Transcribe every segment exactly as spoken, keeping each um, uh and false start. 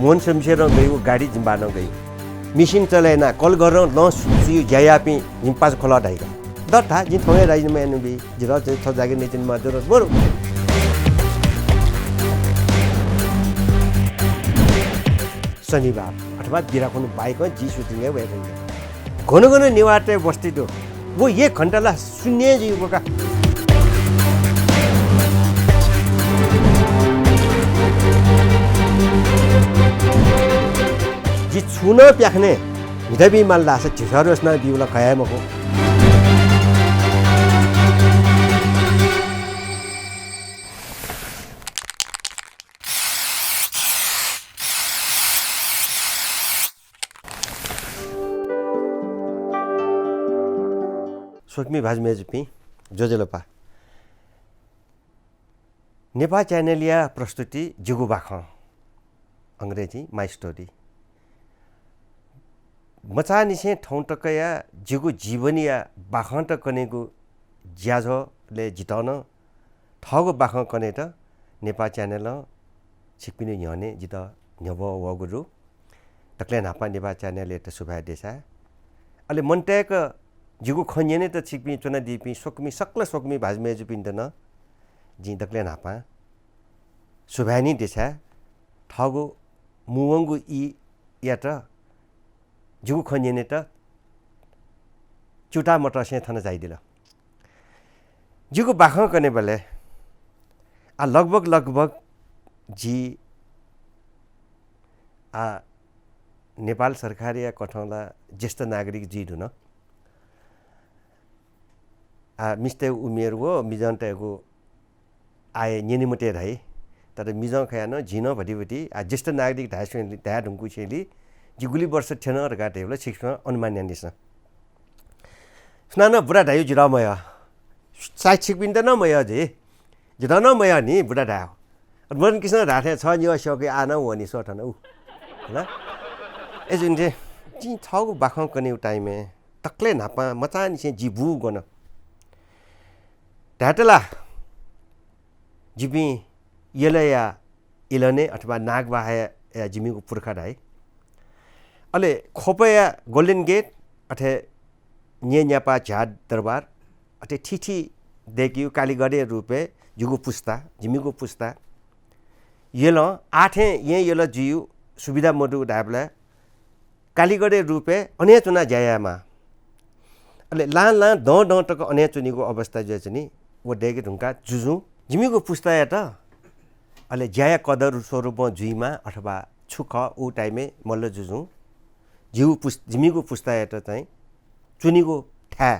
मोहन शमशेरं गय् व गाडी जिं बानं गय्। मिसिन चले याना, कलघरं लं सु-, सुयु ज्या याःपिं जिं पाँच खोला धाइका। दत था, जिं थौं हे राजीनामा यानाबी। जितः चाहिँ थ्व जागिर नयेत्यनेमाः जरुरत मरु। शनिबार अथवा बिदा खुन्हु बाहेकं जि shooting-य् वये फइगु। गन गन नेवाःतय् बस्ती दु। व एक घण्टा ला शून्य जुइगु का। जि छुं नं प्याखनय् म्हिता बी माल धाःसा झिसः रोसना बीगु ला खँ हे मखु। स्वकुमि भाजु मय्‌जुपिं, ज्वजलपा। नेपाः च्यानेलया प्रस्तुति जिगु बाखं, अंग्रेजी My Story। मचांनिसें थौं तकया जिगु जीवनया बाखंत कनेगु ज्याझ्वलय् जितः नं थःगु बाखं कनेत नेपाः च्यानेलं छिकपिनि न्ह्यःने जितः न्ह्यब्वः वःगु दु। दकलय् न्हापां नेपाः च्यानेलयात सुभाय् देछाये। अले मनताय्‌क जिगु खँ न्यनेत छिकपिं च्वनादीपिं स्वकुमि, सकल स्वकुमि भाजु मय्‌जुपिन्त नं जिं दकलय् न्हापां सुभाय् नि देछाये। थःगु मुंवंगु ईयात जिगु खँ न्यनेत च्यूताः मतसें थन झायादिल। जिगु बाखं कनेबलय् आ लगभग, लगभग जि आ नेपाल सरकारया कथं ला ज्येष्ठ नागरिक जुइ धुन। आ मिस्तय् उमेर व मिजंतय्‌गु आय न्यने मते धाइ। तर मिजं खया नं, जिं नं भतिभति आ ज्येष्ठ नागरिक धाये स्वं-, धाये धुंकूसेंलि जि गुलि वर्ष थ्यन धकाः धयाबलय् छिकपिन्सं अनुमान यानादिसँ। सुनानं बुरा धाइगु जितः मयः, सायद छिकपिन्त नं मयः जुइ, जितः नं मयः नि बुरा धायेगु। मनूतय्‌सं धाःथें छ निगः स्यंकी, आः नं वनी स्व थन उ। हला? अय्‌जूगुलिं जिं थःगु बाखं कनेगु time-य् दकलय् न्हापां मचांनिसें जि बू गन धायेत ला, जिपिं यलया इलने अथवा नागबाहाया जिमिगु पुर्खा धाइ। अले ख्वपया Golden Gate, अथे न्येन्यापा झ्याः दरबार, अथे थीथी दय्‌कीगु कालिगढया रूपय् जिगु पुस्ता, जिमिगु पुस्ता यलं आः थें येँ यल जुइगु सुविधा मदु धायेबलय् कालिगढया रूपय् अन हे च्वनाः ज्या यायेमाः। अले लां लां दँ दँ तक अन हे च्वनीगु अवस्था जुयाच्वनी। व दय्‌के धुंकाः जुजुं जिमिगु पुस्तायात अले ज्याया कदर स्वरूपं जुइमा अथवा छु खः, उ time-य् मल्ल जुजुं जिगु पुस-, जिमिगु पुस्तायात चाहिँ च्वनीगु थाय्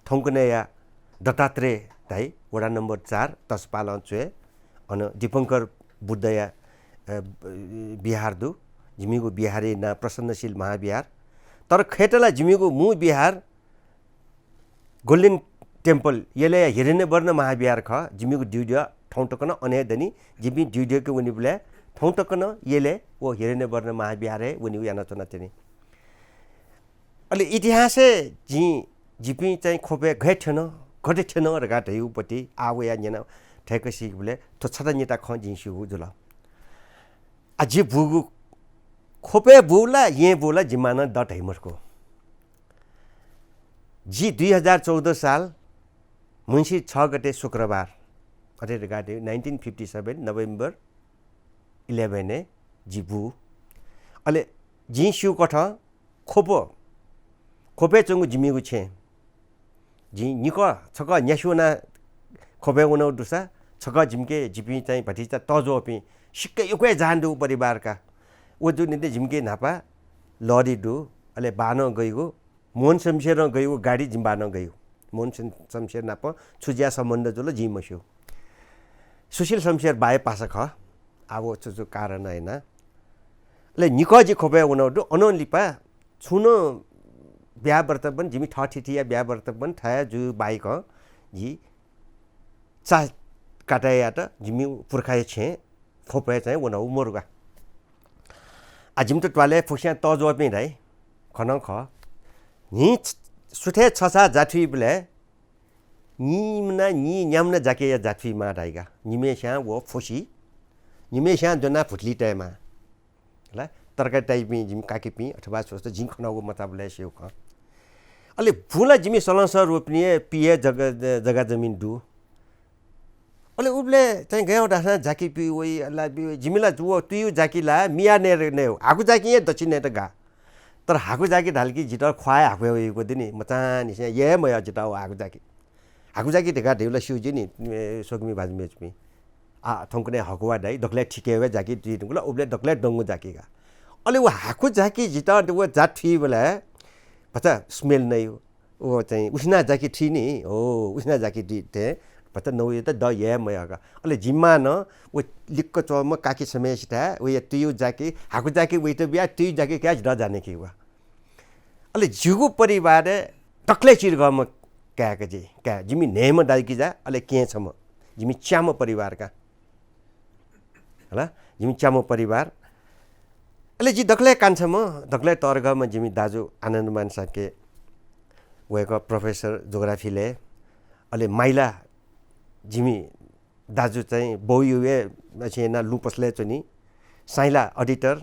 थौंकन्हय्‌या दत्तात्रेय धाइ, वडा नम्बर चार, तसपालं च्वय्, अन दीपंकर बुद्धया, अ, ब-, विहार दु। जिमिगु विहारया नां प्रसन्नशील महाविहार। तर खय्‌त ला जिमिगु मू विहार Golden Temple, यलया हिरण्यवर्ण महाविहार खः। जिमिगु द्यःद्यः थौं तक नं अन हे दनि। जिपिं द्यःद्यःके वनीबलय् थौं तक नं यलय् व हिरण्यवर्ण महाविहारय् वनीगु यानाच्वनाच्वनी। अले इतिहासय् जिं, जिपिं चाहिँ ख्वपय् गथे थ्यन, गथे थ्यन धकाः धयागु पति आः वयाः न्यना थय्‌क सीकेबलय् थ्व छता निता खँ जिं स्यूगु जुल। आ, जि बूगु, ख्वपय् बू ला, येँ बू ला, जिं मानं द धइ मखु। जि दुई हजार चौध साल मुंसिर छ गते शुक्रबार, अथे धकाः nineteen fifty seven November eleven-य् जि बू। अले जिं स्यूकथं ख्वप, ख्वपय् च्वंगु जिमिगु छेँ। जिं निकः छकः न्यासि वनाः ख्वपय् वनागु दुसा, छकः जिमिके, जिपिं चाहिँ भतिचा तःज्वःपिं सिक्क यक्व हे जान दुगु परिवार का। व जूगु निंतिं जिमिके न्हापा लरि दु, अले बानं गइगु, मोहन शमशेरं गइगु गाडी जिं बानं गइगु। मोहन शम-, शमशेर नाप छु ज्या सम्बन्ध जुल जिं मस्यू। सुशील शमशेर बाया पासा खः। आः व छु छु कारण याना। अले निकः जि ख्वपय् वनागु दु, अनं लिपा छुं नं ब्याहा व्रत बन, जिमि थःथितिया ब्याहा व्रत बन थया जू बाहेकं जि चा कातायात जिमि पुर्खाया छेँ ख्वपय् चाहिँ वनागु मरु का। आ, जिमित त्वालय् फुक्कसियां तःज्वःपिं धाइ, खः नं खः। न्हि छ-, सुथय् छसाः जाथुइबलय् निम्ह ना नि न्याम्ह ना जाकेया जाथुइमाः धाइ का। निम्हय्‌सियां व फुसि, निम्हय्‌सियां ज्वनाः भुतुलि तयेमाः। ला, तरकारी ताइपिं जिमि काकीपिं अथवा स्वस्त जिं खनागु मचाबलय् स्यू खँ। अले बुँ ला जिमि सलंसः रोपनी हे पि हे जग्गा, जग्गा जमिन दु। अले उबलय् चाहिँ गय् धाःसां जाकि पि वइ, अला पि वइ। जिमि ला जु-, व तुयु जाकि ला मिया नये, नये, हाकु जाकि हे दक्षिण नयेत गा। तर हाकु जाकि धाल कि जितः ख्वाः हे हाकु हे वइगु दनि, मचांनिसें यः मयः जितः व हाकु जाकि। हाकु जाकि धकाः धइगु ला स्यू जि नि, ए, स्वकुमि भाजु मय्जुपिं। आ, थौंकन्हय् हकवा धाइ, दकलय् थिके व जाकि जुइ धुंकल, उबलय् दकलय् दंगु जाकि का। अले व हाकु जाकि जितः व जा थुइबलय् भचा smell नइ। व चाहिँ उसिना जाकि थुइ नि, हो, उसिना जाकि थुइ थें भचा नौयत द यः मयः का। अले जिमानं व लिक्क च्वंम्ह काकी छम्हेसिथाय् वया तुयु जाकि, हाकु जाकि वइत बियाः तुयु जाकि कयाः जितः जाने कि व। अले जिगु परिवारय् दकलय् चिधंम्ह काय् का जि, काय्, जिमि न्हय्म्ह दाजुकिजा, अले केहेँ छम्ह, जिमि च्याम्ह परिवार का। हला, जिमि च्याम्ह परिवार। अले जि दकलय् कान्छाम्ह, दकलय् तःधंम्ह जिमि दाजु आनन्दमान शाक्य, वय्कः professor geography-लय्। अले माइला जिमि दाजु चाहिँ बौयु हे अछें यानाः लुँ पसलय् च्वनी। साइँला auditor,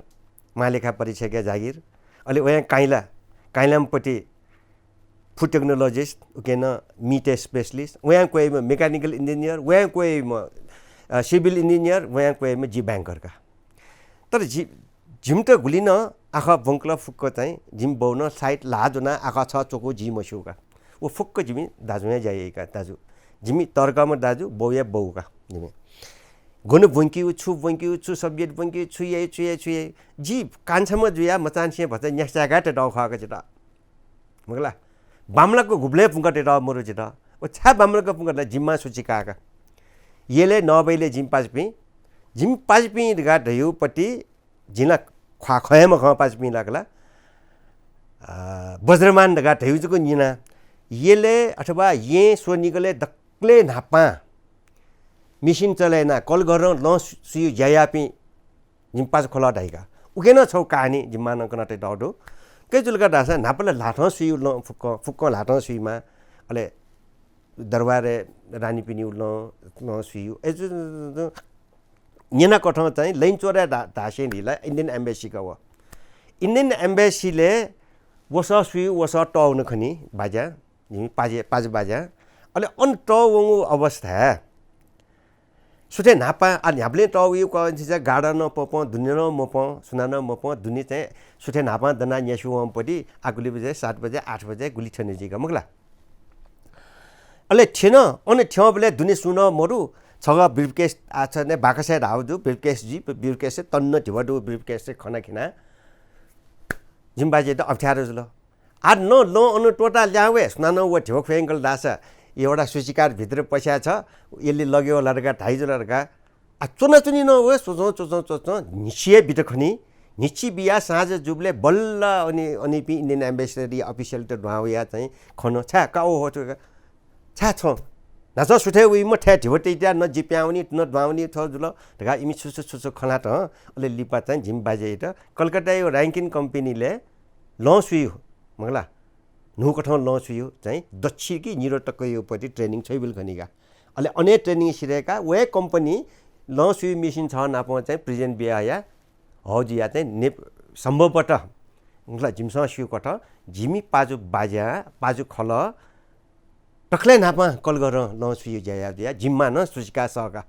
महालेखा परीक्षकया जागिर। अले वयां काइँला, काइँलाम्ह पति food technologist, उकेनं meat specialist, वयां क्वय्म्ह mechanical engineer, वयां क्वय्म्ह, अ, civil engineer, वयां क्वय्म्ह जि banker का। तर जि, जिमित गुलि नं आखः ब्वंकल फुक्क चाहिँ, जिमि बौ नं साइत ल्हाः ज्वनाः आखः छः च्वकू जि मस्यू का। व फुक्क जिमि दाजुया ज्या याइ का, दाजु। जिमि तःधंम्ह दाजु, बौया बौ का जिमि। गन ब्वंकिउ, छु ब्वंकिउ, छु subject ब्वंकिउ, छु याइ, छु याइ, छु याइ। जि कान्छाम्ह जुयाः मचांनिसें भचा न्यासि चाय्काः तयेधुंकल खः का जितः। मखु ला? बांमलाक गुबलें पुंकाः तयेधुंकल मरु जितः। व छाय् बांमलाक पुंकाः तल, जिमि मां सूचिका का। यलय् नःबलय् जिमि पासापिं, जिमि पासापिं धकाः धइगु पति जिं ला ख्वाः खये मखं पासापिं ला का ला। अ, वज्रमान धकाः धइगु जक न्यना। यलय् अथवा येँ स्वनिगलय् दकलय् न्हापां machine चले यानाः कलघरं लं सु-, सुयु ज्या याःपिं जिमि पासा खलः धाइ का। उके नं छगू कहानी जिमि मां नं कना तयेधुंकल दु। कय् जुल का धाःसा न्हापा ला ल्हातं सुयु लं फुक्कं, फुक्कं ल्हातं सुइमा। अले दरबारय् रानीपिनिगु लं, लं सुयु। अय् जु-, जु-, जु-, न्यनाकथं चाहिँ लैनचोरय् धा-, धासें ला Indian Embassy का व। Indian Embassy-लय् वसः सुयु, वसः तःवने खनी बाज्यां, जिमि पाजे, पाजे बाज्यां। अले अन तःवंगु अवस्थाय् सुथय् न्हापां, आ, न्ह्याबलें तःवइगु का, garden नं मपं, दुने नं मपं, सुनानं मपं, दुने चाहिँ सुथय् न्हापां दनाः न्यासि वंपति, आ, गुलि बजे, सात बजे, आठ बजे, गुलि थ्यने जुइ का, मखु ला? अले थ्यन, अन थ्यंबलय् दुने सुं नं मरु, छगः briefcase, आ, छ ने बाकसय् धाःगु दु, briefcase जुइ, briefcase तन्न धिबा दु, briefcase खना खिना। जिमि बाजेयात अप्ठ्यारो जुल। आः नं लं अन त्वःताः ल्याहां वये, सुनानं व धिबा ख्वय् यंकल धाःसा, एउटा सूचीकार्ड भित्र पस्याः छ, यलय् लगे वला धकाः धाइ जुल धकाः। आ, च्वनाच्वनी नं व, च्वचं, च्वचं, च्वचं, न्हिच्छि हे बित खनी। न्हिच्छि बियाः साँझ जूबलय् बल्ल अनि, अनिपिं Indian Embassy-या official-त दुहां वयाः चाहिँ खन, छाय् का ओ हो, छाय् छं न्हाचः सुथय् वइम्ह थथे धिबा तइत्याः न जि पिहां वनी, न दुहां वनी थ्व जुल धकाः इमि छु छु छु छु खँ ल्हात हं। अले लिपा चाहिँ जिमि बाजेयात कलकत्ताया Rankin Company-लय् लं सुयु, मखु ला, न्हूकथं लं सुयु चाहिँ दच्छि कि निदँ तकया पति training छ्वइबिल खनी का। अले अन हे training सिधय्काः व हे company लं सुयु machine छगः नाप चाहिँ present बियाहया। हौ जुयाः चाहिँ ने-, सम्भवतः, मखु ला, जिमिसं स्यूकथं जिमि पाजु बाज्यां, पाजु खलः दकलय् न्हापां कलघरं लं सुयु ज्या याः जुयाः जिमि मां नं सूचिका सः का।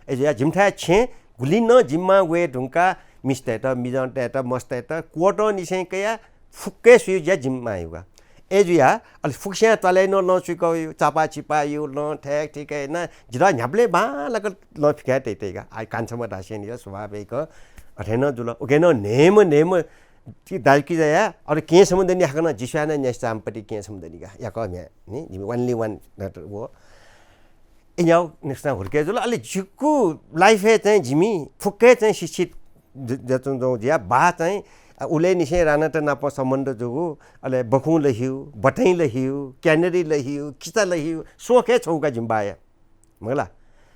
अय् जुयाः जिमिथाय् छेँ गुलिं नं जिमि मां वये धुंकाः मिस्तय्त, मिजंतय्त, मस्तय्त क्वतंनिसें कयाः फुक्क हे सुयु ज्या जिमि मां याः का। अय् जुयाः अले फुक्कस्यां चालय् नं लं सुइकाः वयु, चापाचिपा यु, लं थय्क थिक यानाः जितः न्ह्याबलें बांलाक लं फिकाय् तइ तइ का। आः कान्छाम्ह धासेंलि स्वभाव हे का, अथे नं जुल। उके नं न्हय्म्ह न्हय्म्ह ति दाजुकिजाया, अले केहेँ छम्ह दनि हाकनं जि स्वयाः नं न्यासि चाःम्ह पति केहेँ छम्ह दनि का, याकः म्ह्याय् नि, जिमि only one daughter व। इन्याव नेक्स्टं हुर्के जुल। अले जिगु life-य् चाहिँ जिमि फुक्क हे चाहिँ शिक्षित ज-, जच्वं जौ जुयाः बा चाहिँ, अ, उलेनिसें रानात नाप सम्बन्ध जूगु, अले बखुं लहिउ, बटैं लहिउ, canary लहिउ, किचा लहिउ, सोख हे छगू का जिमि बाया। मखु ला?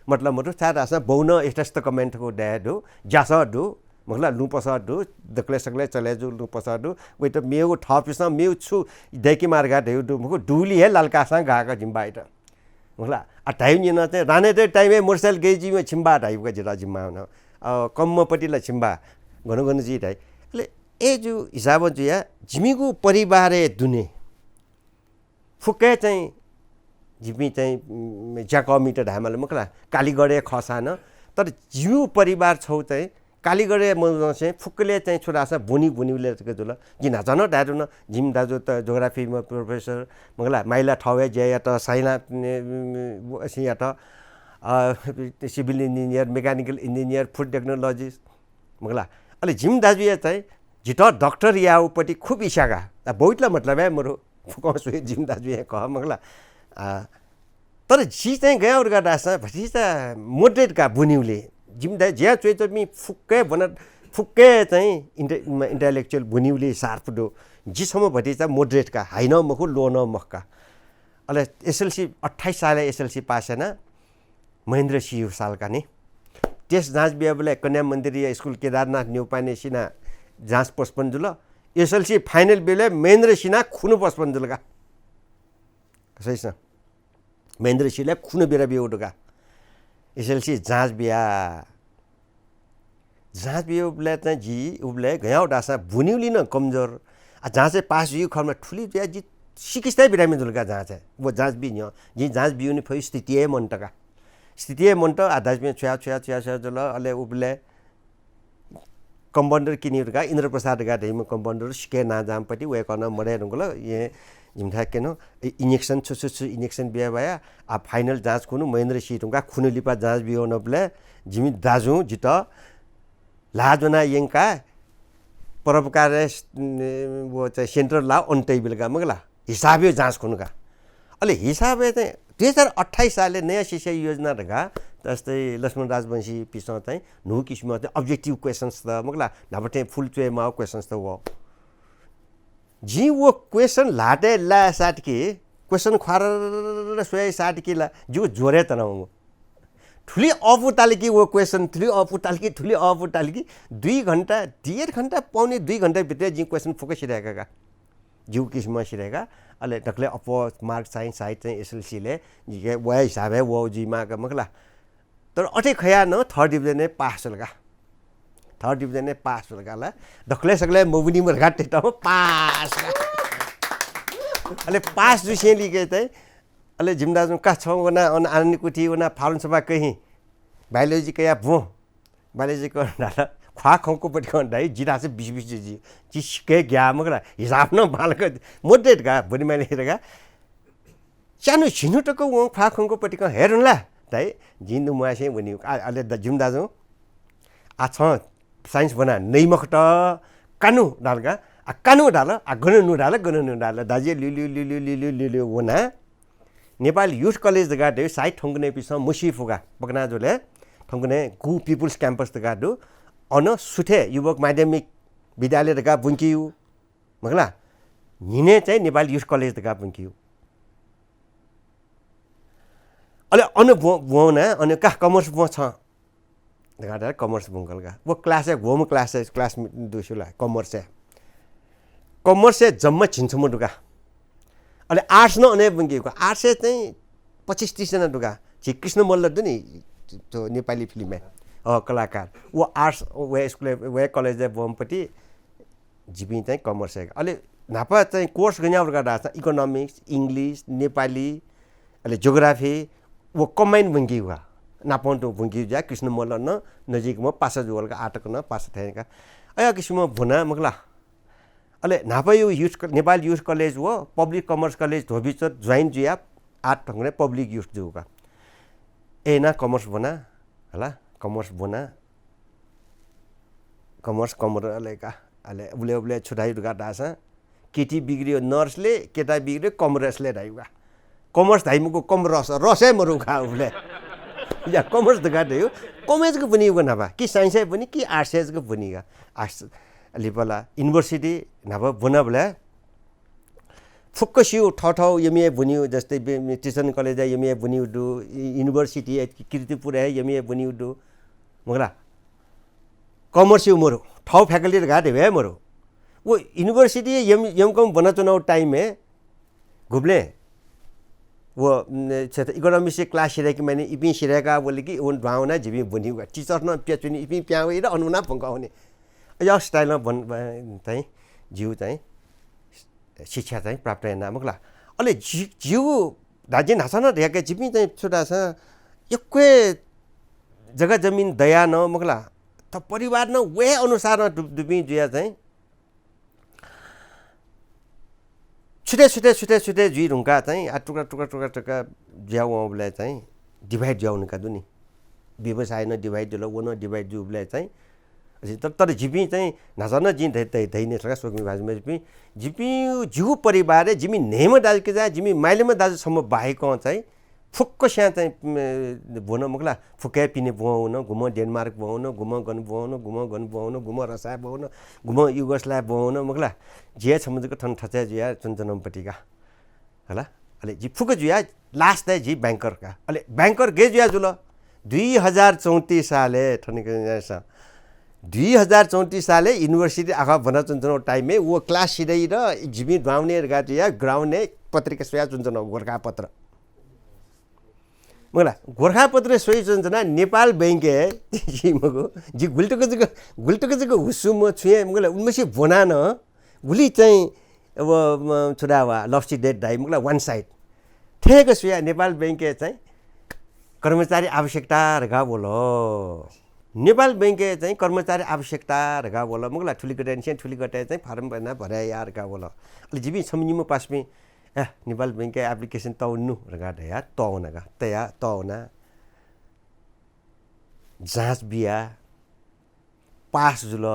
मतलब मरु, छाय् धाःसा बौ नं यथेष्ट कमाइ थकू दाय् दु, ज्यासः दु, मखु ला? लुँ पसः दु, दकलय् सकलय् चले जू लुँ पसः दु, वइत मेगु थःपिसं मेगु छु दय्के माः धकाः धयागु दु, मखु, दुगुलिं हे लालकासां गाः का जिमि बाइत। मखु ला? आ, धाइगु न्यनाः चाहिँ रानातय् time-य् motorcycle गय् जुइम्ह छिमि बा धाइगु का जितः जिमि मां नं। अ, कम्मपति ला छिमि बा, गन गन जुइ धाइ। ए जु हिसाबं जुया जिमिगु परिवारय् दुने फुक्कय् चाहिँ जिमि चाहिँ, उम्, ज्याकःमित धायेमाल मखु ला, कालिगढय् खःसां नं, तर जिमिगु परिवार छौ चाहिँ कालिगढय् मजुसें फुक्कले चाहिँ छु धाःसा बुनि बुनिउले तक जुल। जिं न्हाचः नं धाये धुन, जिमि दाजु त geography-म्ह professor मखु ला, माइला थौया ज्या यात, साइला, उम्, असिं यात, अ, civil engineer, mechanical engineer, food technologist मखु ला। अले जिमि दाजुया चाहिँ जितः doctor याउपट्टि खुब इच्छा का। आ, बहुत ला मतलब हे मरु। फुकं सुए जिमि दाजुया खः मखु ला। आ, तर जि चाहिँ गयाउ धकाः धाःसा भतिचा moderate का बुनिउले। जिमि दाइ ज्या च्वय् च्वय् मि फुक्कय् बना, फुक्कय् चाहिँ inte-, intellectual बुनिउले sharp दु। जि छम्ह भतिचा moderate का, high नं मखु, low नं मखु का। अले SLC अट्ठाइस सालय् SLC पास याना, महेन्द्र सियु साल का नि। Test जाँच बियाबलय् कन्या मन्दिरया स्कुल केदारनाथ न्यौपाने सिना जाँच postpone जुल। SLC final बियाबलय् महेन्द्र सिना खुनु postpone जुल का। सही छ। महेन्द्र सिले खुनु बिरा बिउ धकाः। SLC जाँच बिया। जाँच बियाबलय् चाहिँ जि उबलय् गयाउ धाःसा बुनिउलि नं कमजोर। आ, जाँचय् पास जुइउ खःमा थुलि जुया जि सिकिस्ताय् बिरामी जुल का जाँचय्। व जाँच बि न्ह्यः। जिं जाँच बिउनि फइ स्थिति हे मन्त का। स्थिति हे मन्त, आ, दाजुपिं छुया, छुया, छुया, छुया जुल, अले उबलय् compounder किनिउ धकाः इन्द्रप्रसाद धकाः धइम्ह compounder सिके नांजाःम्ह पति वय्कलं मदये धुंकल। ये जिमिथाय् केन, इ-, injection छु, छु, छु injection बिया बाया, आ, final जाँच खुनु महेन्द्र सी धुंकाः खुनु लिपा जाँच बियो नबलय् जिमि दाजुं जितः ल्हाः ज्वना यंकाः परोपकार स-, व चाहिँ center ला अन्तइ बिल का मखु ला, हिसाबयो जाँच खुनु का। अले हिसाबयो चाहिँ दुई हजार अट्ठाइस सालय् नयाँ शिक्षा योजना धकाः जस्तै लक्ष्मण राजवंशीपिसं चाहिँ न्हू किसिमं चाहिँ objective questions त मखु ला, न्हापा थें full च्वय् माःगु questions त व। जिं व question ल्हातय् लाये साथकि, question ख्वारर स्वये साथकि ला, जिगु ज्वरय् तनावंगु। थुलि अःपु ताल कि व question, थुलि अःपु ताल कि, थुलि अःपु ताल कि, दुई घण्टा, डेढ घण्टा, पौने दुई घण्टा भित्र जिं question फुक्क सिधय्का का। जिगु किसिमं सिधय्का, अले दकलय् अप्वः mark चाहिँ साइत चाहिँ SLC ले, जिके व हिसाबय् वः जुइमाः का मखु ला। तर अथे खयाः नं third division-य् पास जुल का। Third division-य् पास जुल का ला। दकलय् सकलय् मबुनिम्ह धकाः तयेत पास का। अले पास जुसेंलि के चाहिँ, अले जिमि दाजुं का छं वना, अन आनन्दी कुथि वना फार्म सफा कहि। Biology कया ब्वँ। Biology कं धाल, ख्वाः खंकु पतिकं धाइ, जि धाःसा बिस बिस जि, जि सिके ग्याः मखु ला, हिसाब नं बांलाक, moderate का, बुनिमाले का। च्यान्हु झिन्हु तक वं ख्वाः खंकु पतिकं हे धुन ला, धाइ, जिं नु म्वासें वनी। आ, अले द-, जिमि दाजुं, आ, छं science ब्वना नइ मखुत, कानु धाल का, आ, कानु धाल, आ, गन नु धाल, गन नु धाल, दाजुया ल्यु, ल्यु, ल्यु वना। नेपाल Youth College धकाः धइगु साइत थौंकन्हय्‌पिसं मसी फु का, पकना जुल हे, थौंकन्हय् गु People's Campus धकाः दु, अन सुथय् युवक माध्यमिक विद्यालय धकाः ब्वंकिउ, मखु ला, न्हिनय् चाहिँ नेपाल Youth College धकाः ब्वंकिउ। अले अन ब्वं-, ब्वना, अन का commerce ब्वं छं धकाः धाल, commerce ब्वंकल का। व class-य् ग्वम्ह class-य्, class दुस्यू ला, commerce-य्। Commerce-य् जम्मा झिंछम्ह दु का। अले arts नं अन हे ब्वंकी का। Arts-य् चाहिँ पच्चिस तीस जना दु का। झी कृष्ण मल्ल दु नि, त्यो नेपाली film-य्, अ, कलाकार। व arts, व स्कुलय्, व college-य् ब्वंपति जिपिं चाहिँ commerce-य् का। अले न्हापा चाहिँ course गन याउ धकाः धाःसा economics, English, नेपाली, अले geography, व combine ब्वंकी का। नापं तुं ब्वंकी जुया कृष्ण मल्ल नं नजिकम्ह पासा जुवल का, आःतक नं पासा थें का। अया किसिमं ब्वना मखु ला। अले न्हापायु youth क-, नेपाल Youth College व Public Commerce College धोबीचोर join जुया आः थौंकन्हय् public youth जू का। ए ना commerce ब्वना, हला, commerce ब्वना। Commerce कमर अले का, अले उबले उबले छु धाइ धकाः धाःसा, केटी बिग्रियो nurse ले, केटा बिग्रियो कमरेस ले धाइउ का। Commerce धाइ मखु, कमरस, रस हे मरु का उबले। या, commerce धकाः धाइउ, commerce-य् ब्वनीउ का न्हापा, कि science-य् ब्वनी, कि arts-य् ब्वनी का। Arts, लिपा ला university न्हापा ब्वनाबलय् फुक्कसिउ थःथः MA ब्वनीउ, जस्तै बे-, Christian College-य् MA ब्वनीउ दु, इ-, university-य् किर्तिपुरय् MA ब्वनीउ दु। मखु ला, commerce-यु मरु, थः faculty धकाः धयागु हे मरु। व university-य् M-, M.Com ब्वनाच्वनागु time-य् गुबलें व, उम्, छेत economics-या class सिधय्‌के मानि, इपिं सिधय्‌का वल कि व दुहां वनाः जिपिं ब्वनीउ का। Teacher नं प्याच्वनी, इपिं पिहां वइ ला अन वनाः प्वंका वनी। या स्टाइलमा बन चाहिँ जिउ चाहिँ शिक्षा चाहिँ प्राप्त याना मखुला। अले जिउ धाजे न्हाचा न ढ्याके जिपिं चाहिँ छुटासा यक्वे जग्गा जमिन दया न मखुला। त परिवार न वे अनुसार न दुपिं जुया चाहिँ छुटे छुटे छुटे छुटे जुइ धुंका चाहिँ आ टुक्रा टुक्रा टुक्रा टुक्रा जुया वंबले चाहिँ डिभाइड जुया वंका दुनि। व्यवसाय न डिभाइड जुल, व न डिभाइड जुबले चाहिँ तर तर जिपिं चाहिँ न्हाचा न जिं धै धै धै ने थका सोकमी भाजु जिपिं जिपिं जिउ परिवार जिमि नेम दाजुके जा जिमि माइलेम दाजु सम्म बाहेक चाहिँ फुक्क स्यां चाहिँ भ्वन मखुला। फुक्क पिने भ्वन गुम डेनमार्क भ्वन गुम गन भ्वन गुम गन भ्वन गुम रसाय भ्वन गुम युगोस्लाय भ्वन मखुला। जे छम्म जक थन थचा जुया चुनचुनम्पतिका। हला। अले जि फुक्क जुया लास्ट है जि ब्याङ्कर का। अले ब्याङ्कर गे जुया जुल दुई हजार चौतिस साले थनिक दुई हजार चौतिस साले युनिभर्सिटी आखा भना चुनचुन टाइममे वो क्लास सिधै र जिमि द्वाउने गा जुया ग्राउन्डे पत्रिका सोया चुनचुन गोर्खापत्र। मखुला गोर्खापत्र सोइ चुनचुना नेपाल बैंके जि मखु जि गुल्टुक जक गुल्टुक जक हुसुम छुए मखुला उनमसि बोना न गुलि चाहिँ अब छुदा वा लप्सी डेट दाइ मखुला वान साइड। ठेक सुया नेपाल बैंके चाहिँ कर्मचारी आवश्यकता रगा बोल। नेपाल बैंके चाहिँ कर्मचारी आवश्यकता रगा बोल मखुला ठुली गटे निसे ठुली गटे चाहिँ फार्म बना भरे या रगा बोल। अले जिबि छम्म निम्म पासपिं ए नेपाल बैंके एप्लिकेसन तौनु रगा दया तौना का तया तौना जाँच बिया पास जुल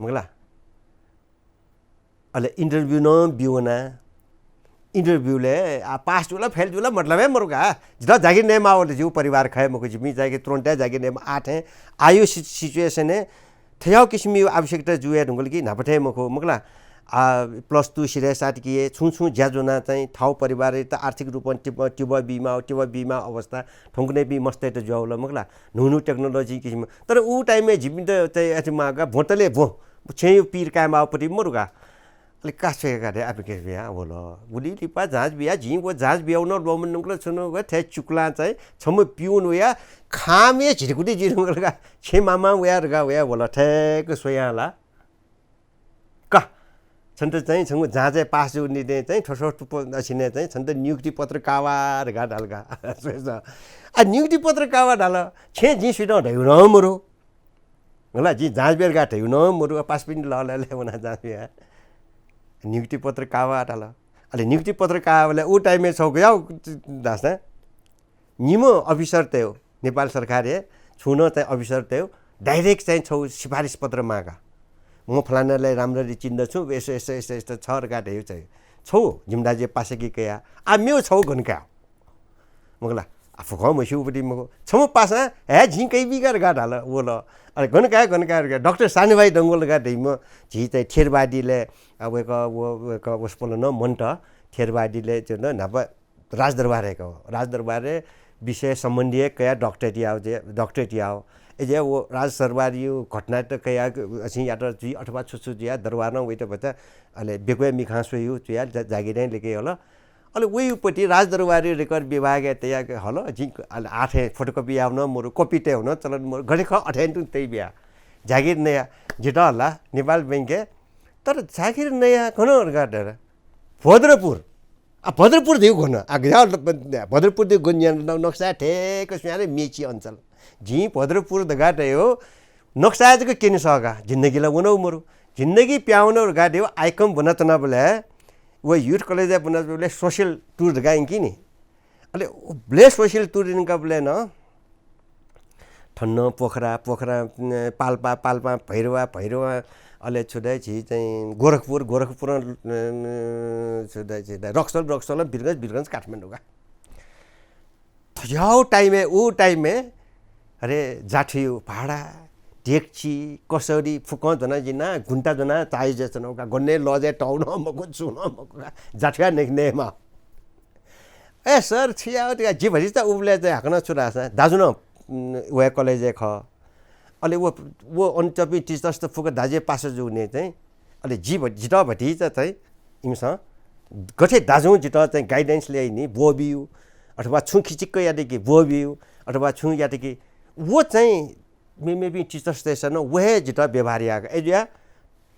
मखुला। अले इन्टरभ्यू न बिवना इन्टरभ्यूले आ पास जुल फेल जुल मतलब हे मरुका। जित जागिर नेमा आवल जिउ परिवार खय मखु जिमि जागिर तुरन्त जागिर नेमा आथे आयु सिचुएसन थ्याउ किसिम आवश्यकता जुए ढुंगल कि न्हापथे मखु मखुला। आ प्लस टू सिधे सात कि छुं छुं ज्या जुना चाहिँ थाउ परिवार त आर्थिक रूपं टिब टिब बिमा टिब बिमा अवस्था थौंकने बि मस्तय्त ज्वाउल मखुला। न्हू न्हू टेक्नोलोजी किसिम तर उ टाइमय् जिमित चाहिँ अथि मागा भोंतले भों छेँ पीर काय् माउपति मरुगा। अले काछ्वय् गाडे आपिके बिया वल। उलि लिपा जाँच बिया जिं व जाँच बियाउ न लोमन नुंकल छुनु व थ्याय् चुक्लां चाहिँ छम्म पिउन वया खामे झिरकुटी जिरुंगल का छेँ मामा वया रगा वया वल ठ्याक्क स्वयां ला। का छन्त चाहिँ छंगु जाँचय् पास जूगु निंतिं चाहिँ थ्व थ्व थ्व असिने चाहिँ छन्त नियुक्ति पत्र कावा धकाः धाल का। आ नियुक्ति पत्र कावा धाल छेँ जिं सुइतं धयु न मरु। होला जिं जाँच बेर का धयु न मरु पासपिनि लहलहले वना जाँच बेर नियुक्ति पत्र कावा धाल। अले नियुक्ति पत्र कावाले उ टाइमय् छौ गया धासा निम्ह अफिसर तयु नेपाल सरकार हे छुं नं चाहिँ अफिसर तयु डाइरेक्ट चाहिँ छौ सिफारिस पत्र मागा। म फलानालाई राम्ररी चिन्दछु यस्तो यस्तो यस्तो यस्तो छ धकाः धयु चाहिँ छौ जिम्दाजे पासकी कया आ मेउ छौ गनका। मखुला आ फुखं मस्यूपति मखु छम्ह पासां हे झिं कइ बिका धकाः धाल वल। अले गनका गनका धकाः डाक्टर सानुभाइ डंगोल धकाः धइम्ह झी चाहिँ थेरवादीले आ वय्कः व वय्कः वसपोल नं मन्त थेरवादीले चाहिँ न्हापा राजदरबार हे का राजदरबार विषय सम्बन्धी हे कया डक्टरेट याव जे डक्टरेट याव। एजे वो राजदरबार यु घटना त कया असिं यात जुइ अथवा छु छु जुया दरबार नं वइत भचा। अले बेक्वे मिखां स्वयु जुया जागिर लेके हल। अले वयुपति राजदरबार रेकर्ड विभाग तया हल जिं अले आठे फोटोकपी याव न मरु कपी ते हुन चलन मरु घरे ख अठे तुं तै बिया। जागिर नया जित हल्ला नेपाल बैंके तर जागिर नया घन अर्गा डर भद्रपुर आ भद्रपुर देउ घन आ गया भद्रपुर देउ गन नक्सा ठेक स्यारे मेची अञ्चल। जिं भद्रपुर दगा तयो नक्सा जक केने सका जिन्दगी ला वनौ मरु। जिन्दगी प्यावनौ गा देउ आइकम बना तनाबले व युथ कलेज बना बले सोशल टुर दगा इंकी नि। अले ब्ले सोशल टुर इनका बले न थन्न पोखरा पोखरा पाल्पा पाल्पा भैरवा भैरवा अले छुदे झी चाहिँ गोरखपुर गोरखपुर छुदे झी रक्सल रक्सल बिरगंज बिरगंज काठमाडौँ का। थज्याउ टाइमय् उ टाइमय् अरे जाठियु भाडा डेक्ची कसरी फुकं जना जिना घुन्टा जना चाहि जेचन का गन्ने लजे टाउन मको चुन मको जाठिया नेक नेमा। ए सर छिया जिभरिचा उबले चाहिँ हाकन छुरासा दाजुन वया कलेजय् खः। अले व व अन्तपि टिचर्स त फुक दाजे पास जुने चाहिँ अले जि जित भतिचा चाहिँ इमिसं गथे दाजुं जित चाहिँ गाइडेन्स ल्याइनि बोबियु अथवा छु खिचिक्क यादे कि बोबियु अथवा छु यादे कि व चाहिँ मेमेपिं टिचर्सतय्‌सं नं व हे जितः व्यवहार याक। अय्‌जुया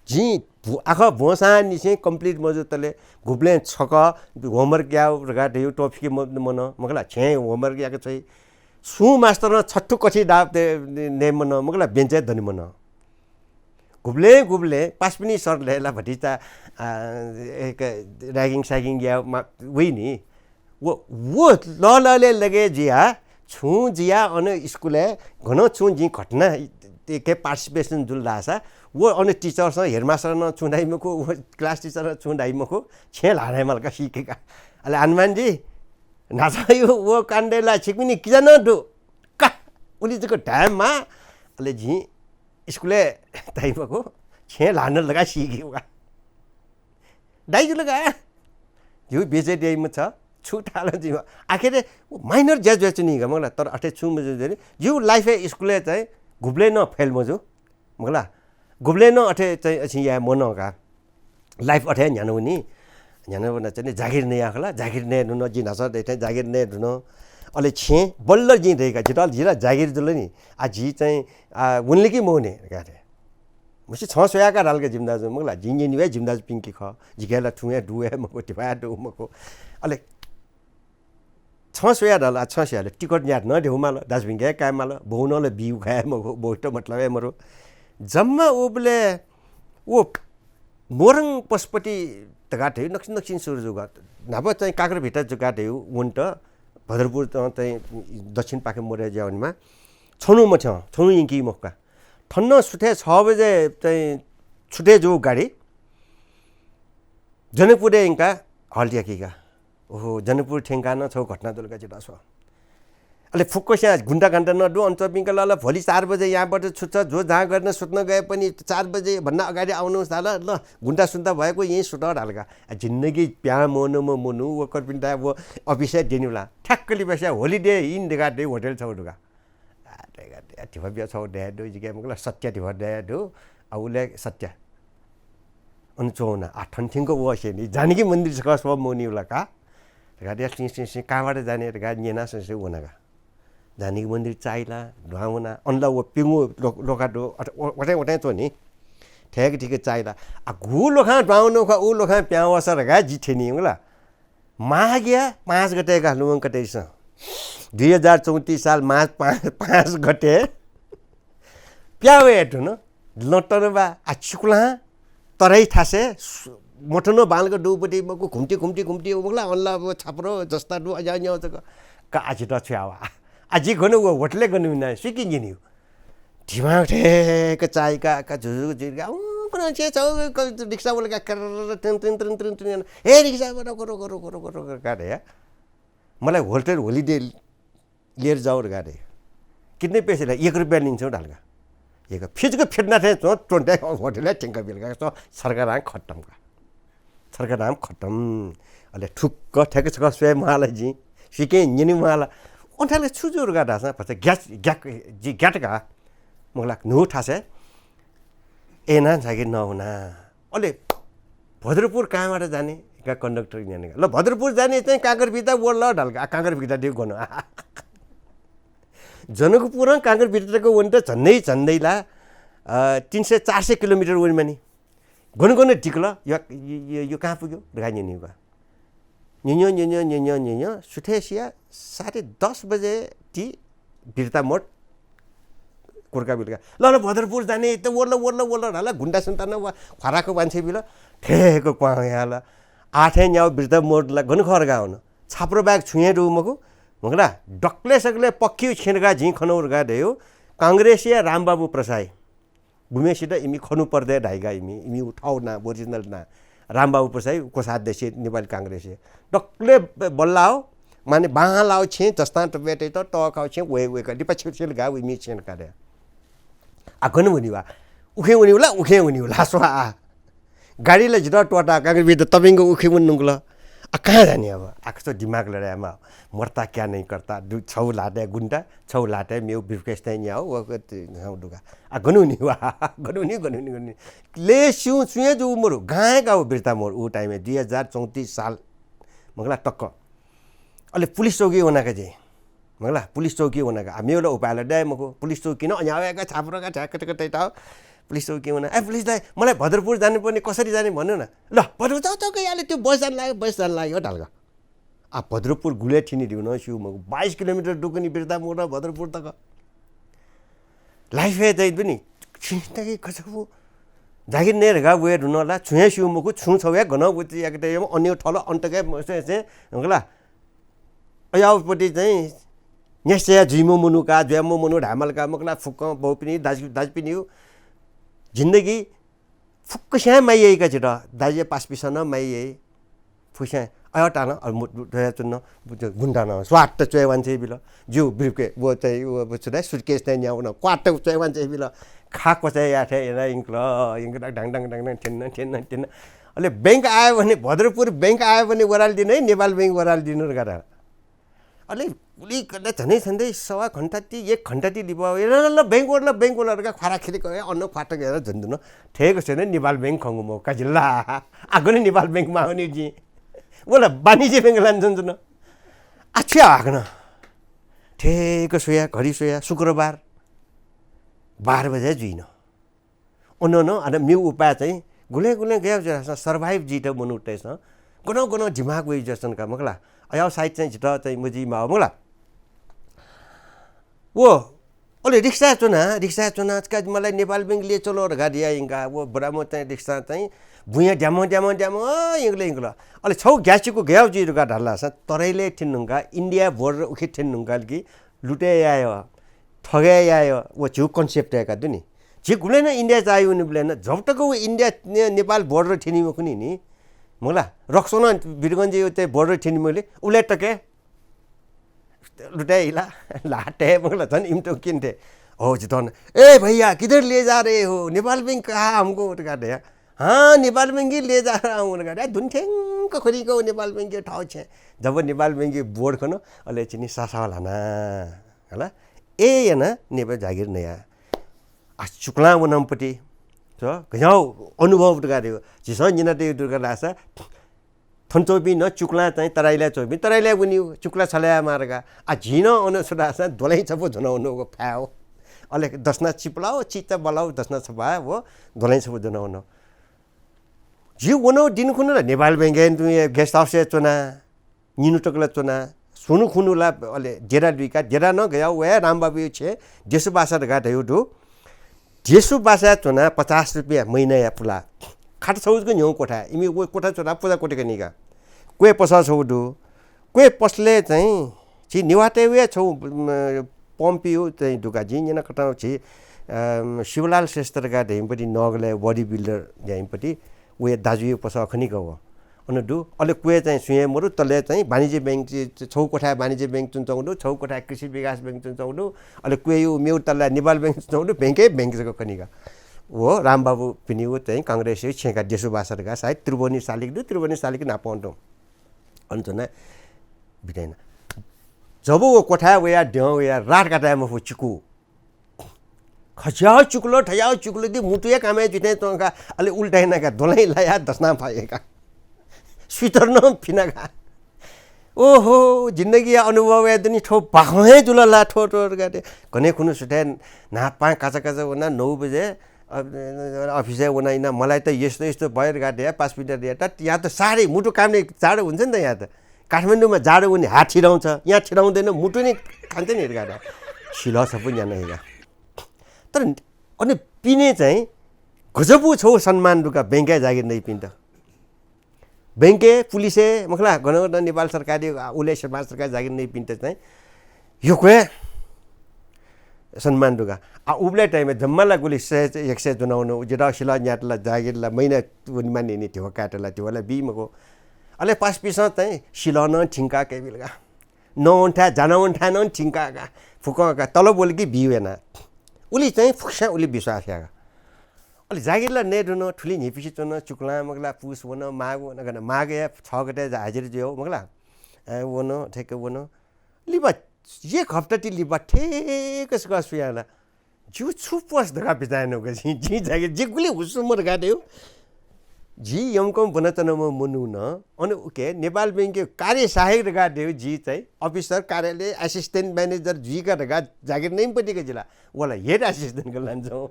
जिं भु-, आखः ब्वंसांनिसें complete मजुतले गुबलें छकः homework याः धकाः धयागु त्वःफिके म-, मनं, मखु ला, छेँय् homework याके छ्वइ। सुं मास्तरं छथु कथि दा-, दे-, दे-, नये मनं, मखु ला, बेन्चय् दने मनं। गुबलें गुबलें पासपिनि सरले ला भतिचा, आ, एक ragging sagging याः मा-, वइ नि। व, व लःलःले लगे जुया, छुं जुया अन स्कुलय् गनं छुं जिं घटना के participation जुल धाःसा, व अन टिचरसं, हेडमास्टरं छुं धाइ मखु, व class teacher-ं छुं धाइ मखु, छेँ ल्हानाइ माल का सीके का। अले हनुमानजी, न्हाचः यो व काण्डय् ला छिकपिनि किजा नं दु का, उलि जक धायेमाः, अले जिं स्कुलय् धाइ मखु, छेँ ल्हाना लगा सीके का। दाइ जुल का। जिगु बेइज्जत याइम्ह छ, छु थालं जिगु। आखिर minor ज्या जुयाच्वनी का, मखु ला, तर अथे छुं मजू जुयाच्वनी। जिगु life-य् स्कुलय् चाहिँ गुबलें नं fail मजू, मखु ला। गुबलें नं अथे चाहिँ अछि याये मनं का। Life अथे न्ह्यानावनी। न्ह्यानावनाच्वनी, जागिर नया खला, जागिर नये धुन, जिं न्हाचः धयाथें जागिर नये धुन। अले छेँ बल्ल जिं दइ का, जितः, जितः जागिर जुल नि। आ, जि चाहिँ, आ, वनले कि मवने धकाः। मुसि छं स्वया का धाल का जिमि दाजु, मखु ला, जिं न्यनी हे जिमि दाजुपिंके खः, जिके ला छुं हे दु हे मखु, धिबा हे दु मखु। अले छं स्वया धाल, आ, छं स्वया धाल, टिकट न्यात नं देहु माल, दाजुपिंके हे काये माल, बौ नं ला बिउ खाये मखु, बौत मतलब हे मरु। जम्मा उबलय् व मोरङ पशुपति धकाः धयु नक्सिन नक्सिन सुरु जुगा। न्हापा चाहिँ काँक्रोभिटा जुगा धयु वन्त भद्रपुर त-, चाहिँ दक्षिण पाखे मोरे ज्या वनेमा। छन्हु मथ्यं, छन्हु यंकी मखुका। थन सुथय् छ बजे चाहिँ छुटे जू गाडी। जनकपुरय् यंका halt याकीका। ओहो, जनकपुर थ्यंका नं छौ घटना जुल का जितः स्व। अले फुक्कस्यां घुन्टा घन्टा नं दु, अन च्वंपिंका ला, ला भोलि चार बजे यहाँबाट छुट्छ, जो जहाँ गर्न सुत्न गए पनि चार बजे भन्दा अगाडि आउनुहोस् धाल। ल, घुन्टा सुन्टा भएको यहीँ सुत धाल का। आ, जिन्दगी प्यां मवनेम्ह मनू, व कर्पिन्ता, व अफिसय् देन्यु ला। ठ्याक्क लिपा स्या holiday inn धकाः दयु होटल छौ धकाः। आ, धकाः दयु, धिबा बिया छौ दयु दु, जिके मखु ला सत्या धिबा दयु दु, आ, उले सत्या। अन च्वना, आ, थन थ्यंक वसे नि, जानकी मन्दिर छकः स्व मवनीउ ला का। धकाः दयु, सिं, सिं, सिं, कहाँबाट जाने धकाः न्यना, सिं, सिं, वना का। जानकी मन्दिर चाःहिला, दुहां वना, अन ला व पिंगू लो-, लोखा दु, अथे, व-, वथें, वथें च्वनी। थय्क थिक चाःहिला। आ, गु लोखां दुहां वनु खः, उ लोखां प्यां वःसा धकाः जि थ्यनी, मखु ला। माघया पाँच गते का लुमंक तइसं। दुई हजार चौंतिस साल माघ पाँच, पाँच गते प्यां वये धुन। लँ तन बा, आ, चिकुलां तराई थासय् सु-, मथनं बांलाक दुबुति मखु, घुम्ति, घुम्ति, घुम्ति, मखु ला, अन ला व छाप्रो जस्ता दु, अज्याः न्याः जक। का आ जितः छु यावा। आ जि गन व होटलय् गन वना, सुइके न्यनीउ। धिमाग ठेक चाःहिका, का झुझुक झुझुक, उ, कुना छे छौ, क-, रिक्सा वाला का, कर्र, तिन, तिन, तिन, तिन, तिन, हे रिक्सा वाला, करो, करो, करो, करो, करो, का धया। मलाई होटल holiday लिएर जाऊ धकाः धया। कितने पैसे ले? एक रुपियाँ लिन्छौँ धाल का। एक फिजिक फिर्ना थे चो, चोन्टे होटलय् थ्यंक बिल का, सो सरकारां खत्तम का। सरकारां खत्तम। अले ठुक्क थ्याक छकः स्वये म्वाल जिं। सुइके न्यने म्वाल। ओन्थाले छु जुर का धाःसा, भचा ग्यास, ग्याक, जि ग्यात का। मखु ला न्हू थासय्। एना झागे नहुना। अले भद्रपुर कहाँबाट जाने? का कन्डक्टर न्यने का। ल, भद्रपुर जाने चाहिँ काँक्रोभिटा वल धाल का। आ, काँक्रोभिटा दयु गन। जनकपुरं काँक्रोभिटा तक वने त झन्डै झन्डै ला, अ, तीन सय चार सय किलोमिटर वनेमानि। गन गन दिकल, यो, यो, यो, यो कहाँ पुग्यो? धकाः न्यनीउ का। न्यन्यं, न्यन्यं, न्यन्यं, न्यन्यं, सुथय् सिया साढे दस बजे ति बिर्ता मोड कुर्का बिल का। ल, ल, भद्रपुर जाने त वल, वल, वल धाल, घुन्टा सुन्टा नं ख्वाराक वान्छे बिल, ठेक क्वां याल। आथें न्याउ बिर्ता मोड ला गन खः धकाः हुन। छाप्रो बाहेक छुं हे दु मखु। मखु ला, डक्ले सक्ले पक्की छेँ धकाः जिं खनौ धकाः धयु। कांग्रेसया रामबाबु प्रसाई। गुम्हेसित इमि खनु पर्दे धाइका इमि, इमि उ थौ ना, original ना। रामबाबु प्रसाई कोषाध्यक्ष नेपाली कांग्रेस हे। डक्ले ब-, बल्लाओ, माने बांलाओ छेँ, जस्तां तबेतय्‌त तःकाओ छेँ, वये वय्‌क लिपा छिल छिल गाः, इमि छेँ का दे। आ, गन वनीवा? उखें वनीउ ला, उखें वनीउ ला, स्वा आ। गाडी ला जितः त्वःता, कांग्रेसभित तबिंग उखे वन नुंकल। आ, कहाँ जाने अब? आ, कस्तो दिमाग लडायेमा, मरता क्या नहीं करता, दु-, छौ ल्हातय् गुन्टा, छौ ल्हातय् मेउ briefcase तय् न्याउ, व क-, त-, हौ दुगा। आ, गन वनीवा, गन वनी, गन वनी, गन वनी। ले स्यू, सुये जू मरु, गाँय् का व बिर्ता मोड, उ time-य्, दुई हजार चौंतिस साल, मखु ला तक्क। अले पुलिस चौकी वनाका जे। मखुला, पुलिस चौकी वनाका। आ, मेगु ला उपाय ला दये मखु। पुलिस चौकी नं अज्याःगु छापरका झ्याकचक तयातःगु। पुलिस चौकी वना, "ए, पुलिस दाइ, मलाई भद्रपुर जानुपर्ने, कसरी जाने भन्नु न।" "ल, भद्रपुर जाऊ, जाऊ, गइहाले, त्यो बस जान लाग्यो, बस जान लाग्यो," धाल का। आ, भद्रपुर गुलय् थिनि धइगु नं स्यू मखु। बाइस किलोमिटर दुगुनि बिर्ता मोड भद्रपुर तक। लाइफय् चाहिँ दुनि, छिं तक गजब जागिर नये धकाः वये धुन ला, छुं हे स्यू मखु, छुं छौ हे गन वति याकत यम, अन्य थल अन्तके मसे से, मखुला। अयावपट्टि चाहिँ न्यासेया जुइम्ह मनू का, जुयाम्ह मनू धायेमाल का, मखुला, फुक्कं बौपिनि, दाजु-, दाजुपिनि जिन्दगी फुक्कस्यां माया याइ का झीत, दाजुया पासापिसं नं माया याइ। फुक्कस्यां अय् तालं, अ, मु-, मु-, च्वयाच्वन, गुन्डानं स्वाट्ट च्वय् वांछ्वय् बिल। ज्यू, ब्रिफके-, व चाहिँ, व, व छु धाइ, सुटकेस चाहिँ न्याः वन, क्वाट्ट च्वय् वांछ्वय् बिल। खा क्वचाय् याथें याना यंकल, यंकल, ढाङ, ढाङ, ढाङ, ढाङ, थ्यन, थ्यन, थ्यन। अले बैंक आयो भने, भद्रपुर बैंक आयो भने ओह्रालि दिनु है, नेपाल बैंक ओह्रालि दिनु धकाः धाल। अले उलि कदा झनै झन्डै सवा घण्टा ति, एक घण्टा ति लिपा, "ए, ल, ल, ल, बैंक ओह्रल, बैंक ओह्रल," धकाः ख्वारा खेलिक, ए, अन ख्वाट्ट गएर झन्डुन थेको छैन, नेपाल बैंक खंगु मौका जिल्ला। आगो नि नेपाल बैंक मावनी जि। वल वाणिज्य बैंक लान झन्डुन। आ, छु याये हाकनं। ठेक स्वया, घडी स्वया, शुक्रबार बाह्र बजे जुइन। अन नं अन मेगु उपाय चाहिँ गुलें गुलें गया जुयाः survive जुइत मनूतय्‌सं गनं गनं दिमाग वइ जुयाच्वन का मखुला। अयाव साइत चाहिँ झीत चाहिँ मजुइ माः मखुला। व अले रिक्साय् च्वना, रिक्साय् च्वना, "का, मलाई नेपाल बैंक ले चलो" धकाः धया यंका। व बुराम्ह चाहिँ रिक्सा चाहिँ भुइँया द्याम्ह, द्याम्ह, द्याम्ह यंकल, यंकल। अले छौ ग्यासिकु गयाव जुइ धकाः धाल ला, स तरैले थिन नुंका, इन्डिया border उखे थिन नुंका कि लुटे यायो, ठगे यायो, व झिउ concept याका दुनि। झी गुबलें नं इन्डिया चाइ वनीबलें नं, जब तक व इन्डिया ने-, नेपाल border थिनि मखुनि नि, मखुला, रक्सौना वीरगञ्ज यो चाहिँ border थिनि मखुले, उले तके लुटे इला, लाटे मखुला, झन इमटो किन्थे। हो, जितन, "ए भैया, किधर ले जा रहे हो? नेपाल बैंक कहाँ हमको?" धकाः धया। "हाँ, नेपाल बैंक ही ले जा रहा हूँ," धकाः धया। दुन थ्यंक खनिक नेपाल बैंक थाउ छे। जब नेपाल बैंक board खन, अले चिनि सासाव लाना। हला? ए याना नेपाल जागिर नया। आ, चुक्लां वनम्पति। स, गज्याउ अनुभव धकाः धयो। झीसं न्यनातयु धकाः धाःसा, थन च्वंपिं नं चुक्लां चाहिँ तराइलाय् च्वंपिं तराइलाय् वनीगु, चुक्ला छलाया मारका। आ, झी नं अन छु धाःसा द्वलैं छपु ज्वना वनगु फाय् हो। अले दसना चिपलाउ, चित्त बलाउ दसना छपा व द्वलैं छपु ज्वना वन। झी वनौ दिन खुन्हु ला नेपाल बैंकय् तुं guest house-य् च्वना, निन्हु तक ला च्वना, सुनु खुन्हु ला अले डेरा लुइका, डेरा नं गया वया रामबाबुया छेँ देसु बासा धकाः धयु दु। देसु बासाय् च्वना पचास रुपियाँ महिनाया पुला। खाट छौ जक न्ह्यौ कोठा, इमि व कोठा च्वना पुजा कोठा कनिका। क्वय् पसः छौ दु। क्वय् पसलय् चाहिँ झी नेवाःतय् वया छौ, अम, पम्पियु चाहिँ दुका। जिं न्यना कथं झी, अम, शिवलाल श्रेष्ठ धकाः धइम्पति नगलय् body builder धइम्पति वया दाजुया पसः खनिका व। अन दु। अले क्वय् चाहिँ सुं हे मरु, तलय् चाहिँ वाणिज्य बैंक चि-, छौ कोठाय् वाणिज्य बैंक च्वनाच्वंगु दु, छौ कोठाय् कृषि विकास बैंक च्वनाच्वंगु दु, अले क्वय्‌यु मेउ तलय् नेपाल बैंक च्वनाच्वंगु दु, बैंकय् बैंक जक खनिका। व रामबाबु पिनिगु चाहिँ कांग्रेसयु छेँका देसु बासा धकाः सायद त्रिभुवन शालिक दु, त्रिभुवन शालिक नापं दु। अन च्वना बितेना। जब व कोठाय् वया द्यं वया रात काताय् मफु चिकु। खच्याव चुक्ल, थयाव चुक्ल कि मुटुया कामय् जुथें च्वंका, अले उल्टा यानाका द्वलैं लाया दसना फायेका। स्वीतर नं फिनाका। ओहो, जिन्दगीया अनुभवय् दुनि थ्व बाखं हे जुल ला थ्व, थ्व, थ्व, थ्व। घने खुन्हु सुथय् न्हापां काचा काचा वना नौ बजे, अ, अफिसय् वना इना, मलाई त यस्तो यस्तो भयो धकाः धया, पाँच मिनेट धया, त या त साह्रै मुटु कामय् जाडो हुन्छ नि त या त। काठमाडौंमा जाडो वने हात थिराउँछ, यहाँ थिराउँदैन, मुटु नि खान्छ नि धकाः धया। सिलः छपु न्याना हिगा। तर अनि पिने चाहिँ गजबु छौ सम्मान दुका बैंकय् जागिर नइपिन्त। बैंकय्, पुलिसय्, मखला, गन गन नेपाल सरकारी, आ, उले समाज सरकारी जागिर नइपिन्त चाहिँ यक्व हे सम्मान दुका। आ, उबलय् time-य् जम्मा ला गुलि सय, एक सय ज्वना वन, जितः सिलः न्यात ला, जागिर ला, महिना वनेमानि नि धिवा कायेत ला, धिवा ला बी मखु। अले पासापिसं चाहिँ सिलः नं थिंका कय्‌बिल का। नवंथाय्, जानावंथाय् नं थिंका का। फुकं का, तलब वल कि बी वेना। उलि चाहिँ फुक्कस्यां उलि विश्वास याका। अले जागिर ला नये धुन, थुलि न्हिपिसि च्वन, चुक्लां मखला, पुस वन, माघ वन, गन माघया छ गते जा हाजिर जुयौ, मखला। अ, वन, ठेक्क वन। लिपा एक हप्ता ति लिपा ठेक्क सकल सुयाला। जिउ छु पस धकाः बिचाः यानागु जिं, जिं जागिर, जि गुलि हुसुम्म धकाः धयु। जि यंकं ब्वनाच्वनाम्ह मनू नं अन उके नेपाल बैंकया कार्य सहायक धकाः दय्, जि चाहिँ अफिसर, कार्यालय assistant manager जुइका धकाः जागिर नइम्ह पतिक जिला। वला head assistant का लानाच्वं।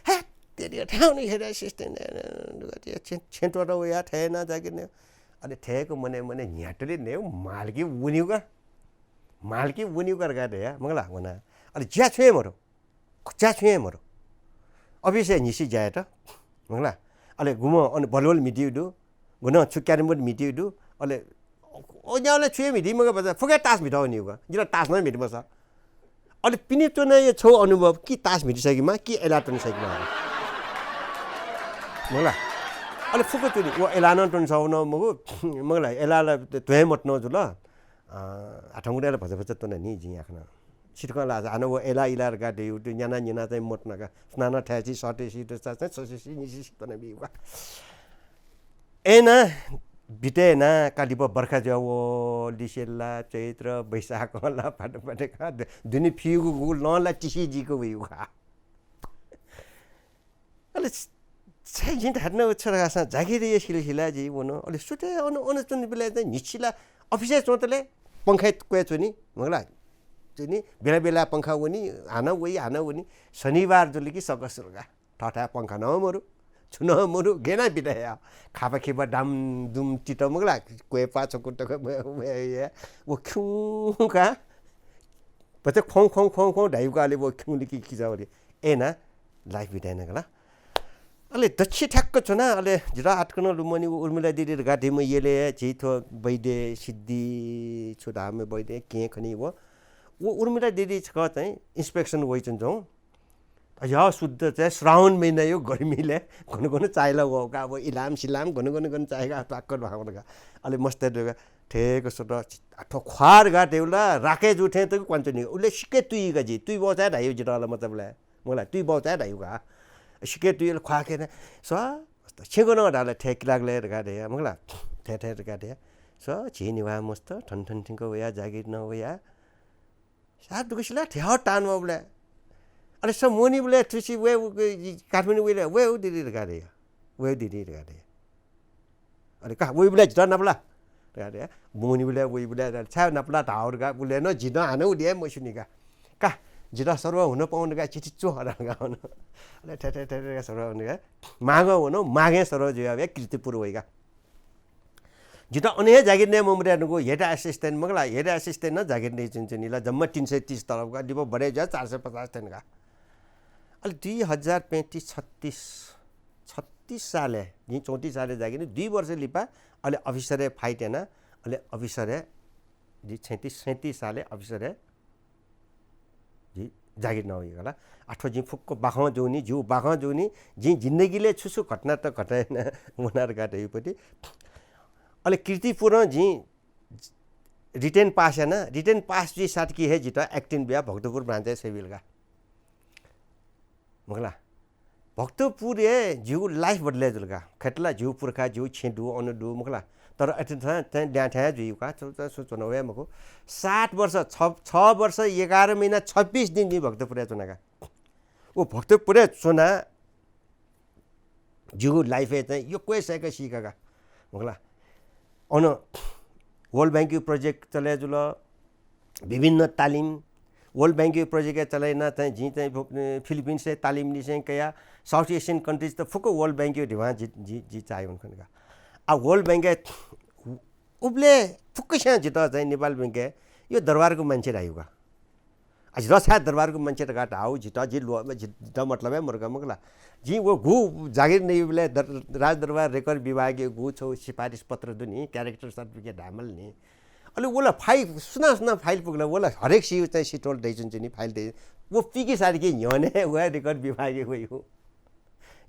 हे, तेरी थाउन head assistant, छेँ, छेँ त्वःता वया थय् याना जागिर नये। अले थय्‌क मने मने न्ह्यातले नये, मालकी वनीगु का। मालकी वनीगु का धकाः दया, मखुला, वना। अले ज्या छुं हे मरु। ज्या छुं हे मरु। अफिसय् न्हिसि ज्या यात, मखुला। अले गुम्ह अन बलबल म्हितीगु दु, गुनं छु carrom board म्हितीगु दु। अले ओ न्याउले छु हे म्हिती मखु, बच्चा फुक्क तास म्हितः वनीगु का। जिला तास नं म्हिते मसः। अले पिने च्वनाया छगू अनुभव, कि तास म्हिते सकेमा, कि एला त्वने सकेमा। मखुला। अले फुक्क च्वनी, व एला नं त्वने सःम्ह मखु, मखुला, एला ला त्वने मत्वना जुल। अ, आ, थौंकन्हय् ला भचा भचा त्वना नि जिं याकनं। सितकं ला हानं व एला इला धकाः दय्, उ न्याना न्यना चाहिँ मत्वना का। सुनानं थय्‌सि, सतय्‌सि, दसतय्‌सि, छसय्‌सि, निसय्‌सि त्वना बीगु का। अय्‌नं बिते याना का लिपा बर्खा जुया वः, लिसे ला, चैत्र, वैशाखं ला, फाटे फाटे का, दु-, दुने फीगु गुगु लं ला तिसि जीक वइगु का। अले छ-, छाय् जिं धात्न व छरगासां जागिरया सिलसिला जि वन। अले सुथय् अन, अन च्वने बेलाय् चाहिँ न्हिसि ला अफिसय् च्वंतले पंखाय् क्वय् च्वनी, मखुला। च्वनी, बेला बेला पंखा वनी, हानं वइ, हानं वनी। शनिबार जुल कि सकस जुल का। थःथाय् पंखा नं मरु, छु नं मरु, गय् याना बिदा हया। खापा खिपा डाम दुम तित, मखुला, क्वय्‌पाः छकू तक व खिउँ का। भचा ख्वँ ख्वँ ख्वँ ख्वँ धाइगु का, अले व खिउँलिके किजा वली। अय्‌नं life बिदा याना का ला। अले दच्छि ठ्याक्क च्वना, अले जितः आःतकं लुमनी व उर्मिला दिदी धकाः धइम्ह यलय् हे झी थ्व वैद्य सिद्धि छु धाःम्ह वैद्य केहेँ खनी व। व उर्मिला दिदी छकः चाहिँ inspection वइच्वंच्वं। अय्‌या, शुद्ध चाहिँ श्रावण महिनाया गर्मीलय् गन गन चाय्‌ला वः का, व इलाम सिलाम गन गन गन चाय्‌का त्वाक्क ल्वाहां वन का। अले मस्त दुगु का, थय्‌क स्वत, आ, थ्व ख्वाः धकाः धइगु ला राके जू थें तक क्वंच्वनी। उबलय् सिक्क तुइ का जि, तुइ बौचाय् धाइगु जितः ला मतलब ला, मखुला, तुइ बौचाय् धाइगु का। सिक्क तुइ ला ख्वाः केहेँ, स्व, मस्त, छेँ गन धाल, थय् किलागलय् धकाः धया, मखुला, थय् थय् धकाः धया। स्व, झी नेवाः मस्त, थन थन थिंक वया, जागिर नं वया। साथ दुगुसिला थ्याः तान वःबलय्। अले स मोहनीबलय् थुसि वये उ, इ, काठमाडौं वइलय्, वये उ दिदी धकाः धया। वये उ दिदी धकाः धया। अले का, वइबलय् जितः नापला धकाः धया। मोहनीबलय् वइबलय् छाय् नापला धाः धकाः उबलय् नं जिं नं हानं उलि हे मस्यूनि का। का, जितः सरुवा हुन पाउँ धकाः चिठी च्वः धकाः वन। अले थय् थय् थय् थय् सरुवा हुन धकाः मागं वन, मागं सरुवा जुया वया कीर्तिपुर वइ का। जितः अन हे जागिर नये मम्रे धुंकूगु head assistant मखुला, head assistant नं जागिर नइच्वंच्वंनि ला, जम्मा तीन सय तीस तलब का, लिपा बढे जुया चार सय पचास थ्यन का। अले दुई हजार पैंतिस, छत्तिस, छत्तिस सालय्, जिं चौंतिस सालय् जागिर नि, दुई वर्ष लिपा अले अफिसरय् fight याना, अले अफिसरय्, जि छैंतिस, सैंतिस सालय् अफिसरय् जि जागिर नवइगु ला। आ थ्व जिं फुक्क बाखं जूनि, जिगु बाखं जूनि, जिं जिन्दगीलय् छु छु घटना त घटायेना वना धकाः धइगु पति। अले कीर्तिपुरं जिं written pass याना, written pass जुइ साथ कि हे जितः acting बिया भक्तपुर branch-य् सय्‌बिल का। मखुला। भक्तपुरय् जिगु life बदले जुल का। खय्‌त ला जिगु पुर्खा, जिगु छेँ दु, अन दु, मखुला। तर अथे थें, थें ल्याहां थें जुइगु का, च-, च-, च्वना वये मखु। सात वर्ष, छ, छ वर्ष, एघार महिना, छब्बिस दिन जिं भक्तपुरय् च्वना का। व भक्तपुरय् च्वना जिगु life-य् चाहिँ यक्व हे सय्‌क सीका का। मखुला। अन World Bank-या project चले जुल, विभिन्न तालिम, World Bank-या project चले याना चाहिँ जिं चाहिँ, अ, Philippines-य् तालिम लिसें कया, South Asian countries त फुक्क World Bank-या धिबा जि, जि, जि चाःहिउ खन का। आ, World Bank-य् उबलय् फुक्कस्यां जितः चाहिँ नेपाल बैंकय् यो दरबारको मान्छे धाइगु का। आ, जितः छाय् दरबारको मान्छे धकाः धाःगु, जितः जि ल्व-, जि-, जितः मतलब हे मरु का मखुला। जिं व गु जागिर नइबलय् दर-, राजदरबार record विभागया गु छगू सिफारिस पत्र दु नि, character certificate धायेमाल नि। अले व ला file, सुनां सुनां file पुगल, व ला हरेक सियु चाहिँ सितोल दइच्वंच्वंनि file दइ। व पिके साथ कि न्ह्यःने व record विभागया वइगु।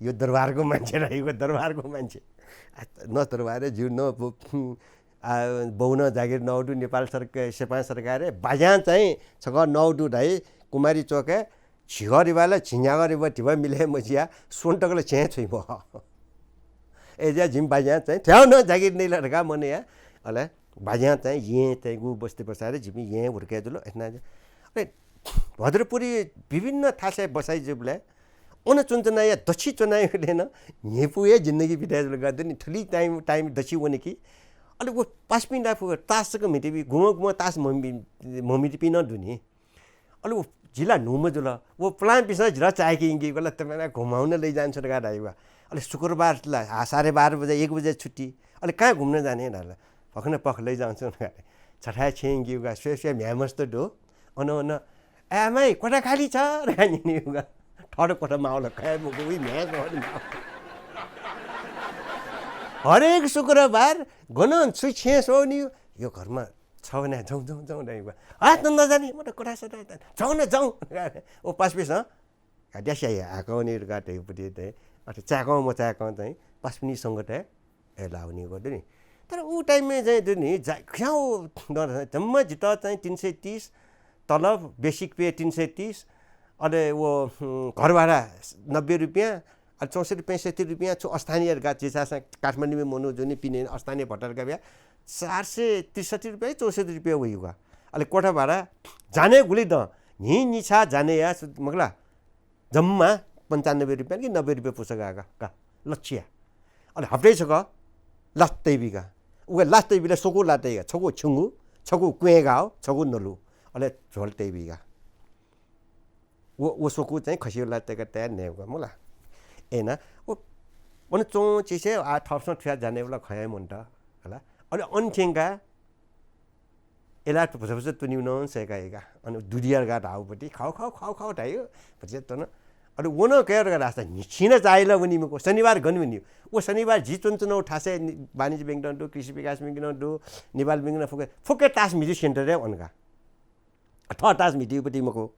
यो दरबारको मान्छे धाइगु, दरबारको मान्छे। आ, न दरबार ज्यू, न ब-, आ, बौ नं जागिर नौ दु नेपाल सरक-, सेपां सरकारय्। बाज्यां चाहिँ छकः नौ दु धाइ, कुमारी चोकय् झिगः रिबा ला झिंन्यागः रिबा धिबा मिले मजिया, स्वन्हु तक ला छेँ छुइ मखु। अय्‌जुया जिमि बाज्यां चाहिँ थ्याउ नं जागिर नइ ला धकाः मनया। अले बाज्यां चाहिँ येँ चाहिँ गु बस्ती बसाएर जिमि येँ हुर्के जुल। अय्‌नं अले भद्रपुरी विभिन्न थासय् बसाइ जुबलय् अन च्वनाच्वनाया दछि च्वनाया नं न्ह्यइपु हे जिन्दगी बिताइ जुल का दुनि। थुलि time time दछि वने कि। अले व पासापिं ला फुक्क तास जक म्हितेबी, गुम्ह गुम्ह तास म्हम्हि-, म्हम्हितेपिं नं दुनि। अले व जिला न्हूम्ह जुल, व पुलांपिसं जिला चाय्‌के यंकीगु ला, तमय्‌ला घुमाउन लैजान छु धकाः धाइबा। अले शुक्रबार ला, आ, साढे बाह्र बजे, एक बजे छुट्टी। अले कहाँ घुम्न जाने धाल। भखना पख लैजाउँछु धकाः। छथाय् छेँ यंकीगु का, स्वये स्वये म्ह्याय् मस्त दु। अन अन, "ए माई, कोठा खाली छ?" धकाः न्यनीगु का। थःत कोठा माःगु ला, खये मखु, उइ म्ह्याय् सः नि माःगु। हरेक शुक्रबार गनं छु छेँ स्वःगु नि, यो घरमा छ भने जाउँ, जाउँ, जाउँ धाइगु का। "आ, त नजाने, म त कोठा सदा जाने।" "जाउँ न, जाउँ।" व पासापिसं, "आ, द्यास्याइ, हाकः वनी" धकाः धइगुपट्टि चाहिँ, अथे चाय्‌कं मचाय्‌कं चाहिँ पासापिनिगु संगतय् लावनीगु दु नि। तर उ time-य् चाहिँ दु नि, जा-, खियाउ द-, जम्मा जितः चाहिँ तीन सय तीस, तलब, basic pay तीन सय तीस, अले व, हुँ, घर भाडा नब्बे रुपियाँ, अले चौसठ्ठी पैंसठ्ठी रुपियाँ छु स्थानीय धकाः, झीसां काठमाडौंया मनू जुनि पिने स्थानीय भत्ता धकाः ब्या, चार सय त्रिसठ्ठी रुपियाँ, चौसठ्ठी रुपियाँ वइगु का। अले कोठा भाडा जाने गुलि दँ, न्हिं निछा जानेया, मखु ला, जम्मा पन्चानब्बे रुपियाँ कि नब्बे रुपियाँ पुसा का, का, लच्छिया। अले हप्तय् छकः लास तइबी का। उके लास तइबलय् स्वकू ला तइ का, छकू छ्यंगू, छकू क्वँय् गाव, छकू नलु। अले झोल तइबी का। व, व स्वकू चाहिँ खसिया ला तय्‌का तयाः नयेगु का, मखु ला। अय्‌नं, व, अन च्वंच्वंसे, आ, थःपिसं थुया जानेबलय् खँ याये मन्त, हला। अले अन थ्यंकाः एला भचा भचा त्वनीगु नं सय्‌का यंका। अन दुधिया धकाः धाःगुपट्टि, खाउ, खाउ, खाउ, खाउ धाइगु, भचा त्वन। अले व नं कया धकाः धाःसा, न्हिं छिं नं चाःहिला वनी मखु, शनिबार गन वनी। व शनिबार झी च्वनाच्वनागु थासय् नि-, वाणिज्य बैंक नं दु, कृषि विकास बैंक नं दु, नेपाल बैंक नं, फुक्क, फुक्क तास म्हितेगु center-य् वंका। थः तास म्हितेगुपट्टि मखु।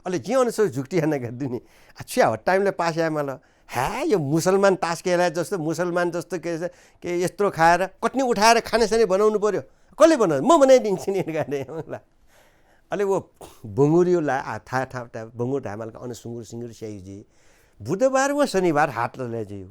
अले जिं अन छगू जुक्ति याना का दुनि। आ, छु याये, time-य् पास याये माल। हाय, यो मुसलमान तास खेलाय् जस्तो, मुसलमान जस्तो के, के यत्रो खाएर, कट्नी उठाएर खाने साने बनाउनु पर्‍यो। कसले बनाउ? म बनाइदिन्छु नि, धकाः धाइ, मखु ला। अले व बंगुरया ला, आ, था, था, था, बंगुर धाये माल का, अन सुँगुर सिँगुर स्याइ जुइ। बुधबार व शनिबार हाट लय् जुइ।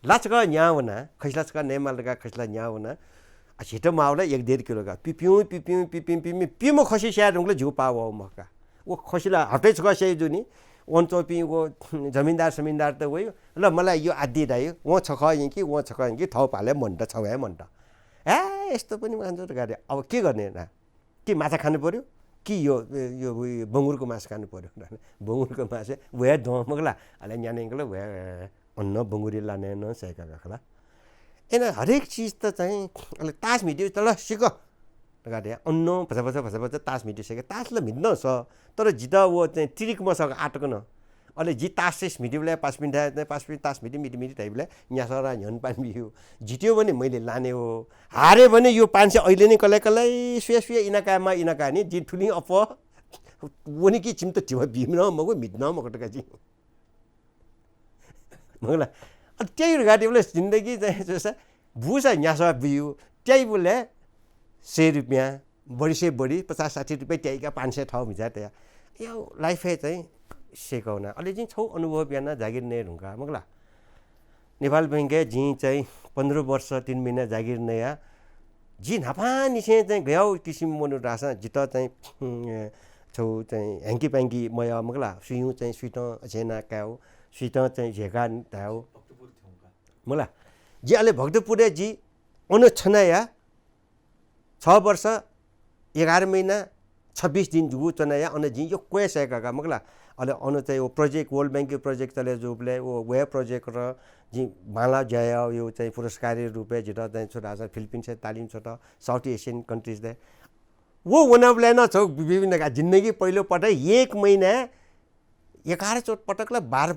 ला छकः न्याः वना, खसि ला छकः नये माल धकाः खसि ला न्याः वना। आ, झीत माःगु ला एक डेढ किलो का। पिपिउँ, पिपिउँ, पिपिउँ, पिपिउँ, पिम्ह खसि स्याये धुंकल झीगु पाः वःगु मखु का। व खसि ला हप्तय् छकः स्याइ जुनि। वं च्वंपिं व जमिनदार समिनदारत वइ। ल, मला यो आदि धाइ, वं छकः यंकी, वं छकः यंकी, थःगु पालय् मन्त, छगू हे मन्त। ए, यस्तो पनि मान्छे धकाः धाइ। अब के गर्ने ना? कि माछा खानु पर्‍यो, कि यो, यो, यो बंगुरको मासु खानु पर्‍यो। बंगुरको मासु, व हे दं मखु ला, अले न्याने यंकल, व हे अन बंगुरया लानय् नं सय्‌का का खला। अय्‌नं हरेक चिज त चाहिँ, अले तास म्हितेगु त ल सिक धकाः धाइ, अन भचा भचा भचा भचा तास म्हितेगु सय्‌का, तास ला म्हिते नं सः, तर जितः व चाहिँ तिरिक मसःका आःतक नं। अले जि तास सिस म्हितेबलय् पासापिन्थाय्, पासापिं तास म्हिते, म्हिते, म्हिते धाइबलय् न्यासः रा न्ह्यःने पानी बिउ। जित्‍यो भने मैले लाने हो। हारे भने यो पाँच सय अहिले नै कलाइ कलाइ, स्वया स्वया इनाकायेमाः इनाकायेनि, जिं थुलिं अप्‍वः वनी कि छिमित धिबा बीम्ह नं मखु, म्हिते नं मखु धकाः जिं। मखु ला। अ, त्यही धकाः धाइबलय् जिन्दगी चाहिँ जसा बूसा न्यासः बिउ, त्याइबलय् सय रुपियाँ, बढीसे बढी पचास साठी रुपियाँ त्याइका पाँच सय थःगु म्हिचाय् तया। यो life-य् चाहिँ सय्‌का वना। अले जिं छगू अनुभव याना जागिर नये धुंका, मखु ला। नेपाल बैंकय् जिं चाहिँ पन्ध्र वर्ष तीन महिना जागिर नया। जि न्हापांनिसें चाहिँ गय् किसिम मनू धाःसा जितः चाहिँ, उम्, छगू चाहिँ ह्याङ्की प्याङ्की मयः, मखु ला। सुइहुँ चाहिँ सुइतं झेना कायेगु, सुइतं चाहिँ झेका धायेगु। मखु ला। जि अले भक्तपुरय् जि अन छनाया छ वर्ष एघार महिना छब्बिस दिन जूगु च्वनाया अन जिं यक्व हे सय्‌का का, मखु ला। अले अन चाहिँ व project, World Bank-या project चले जूबलय् व, व हे project र जिं बांलाः ज्या याःगु चाहिँ पुरस्कारया रूपय् जितः चाहिँ छु धाःसा Philippines-य् तालिम छ्वत, South Asian countries-य्। व वनाबलय् नं छगू विभिन्न का जिन्दगी पहिलो पटक एक महिना एघार चौध पटक ला बाह्र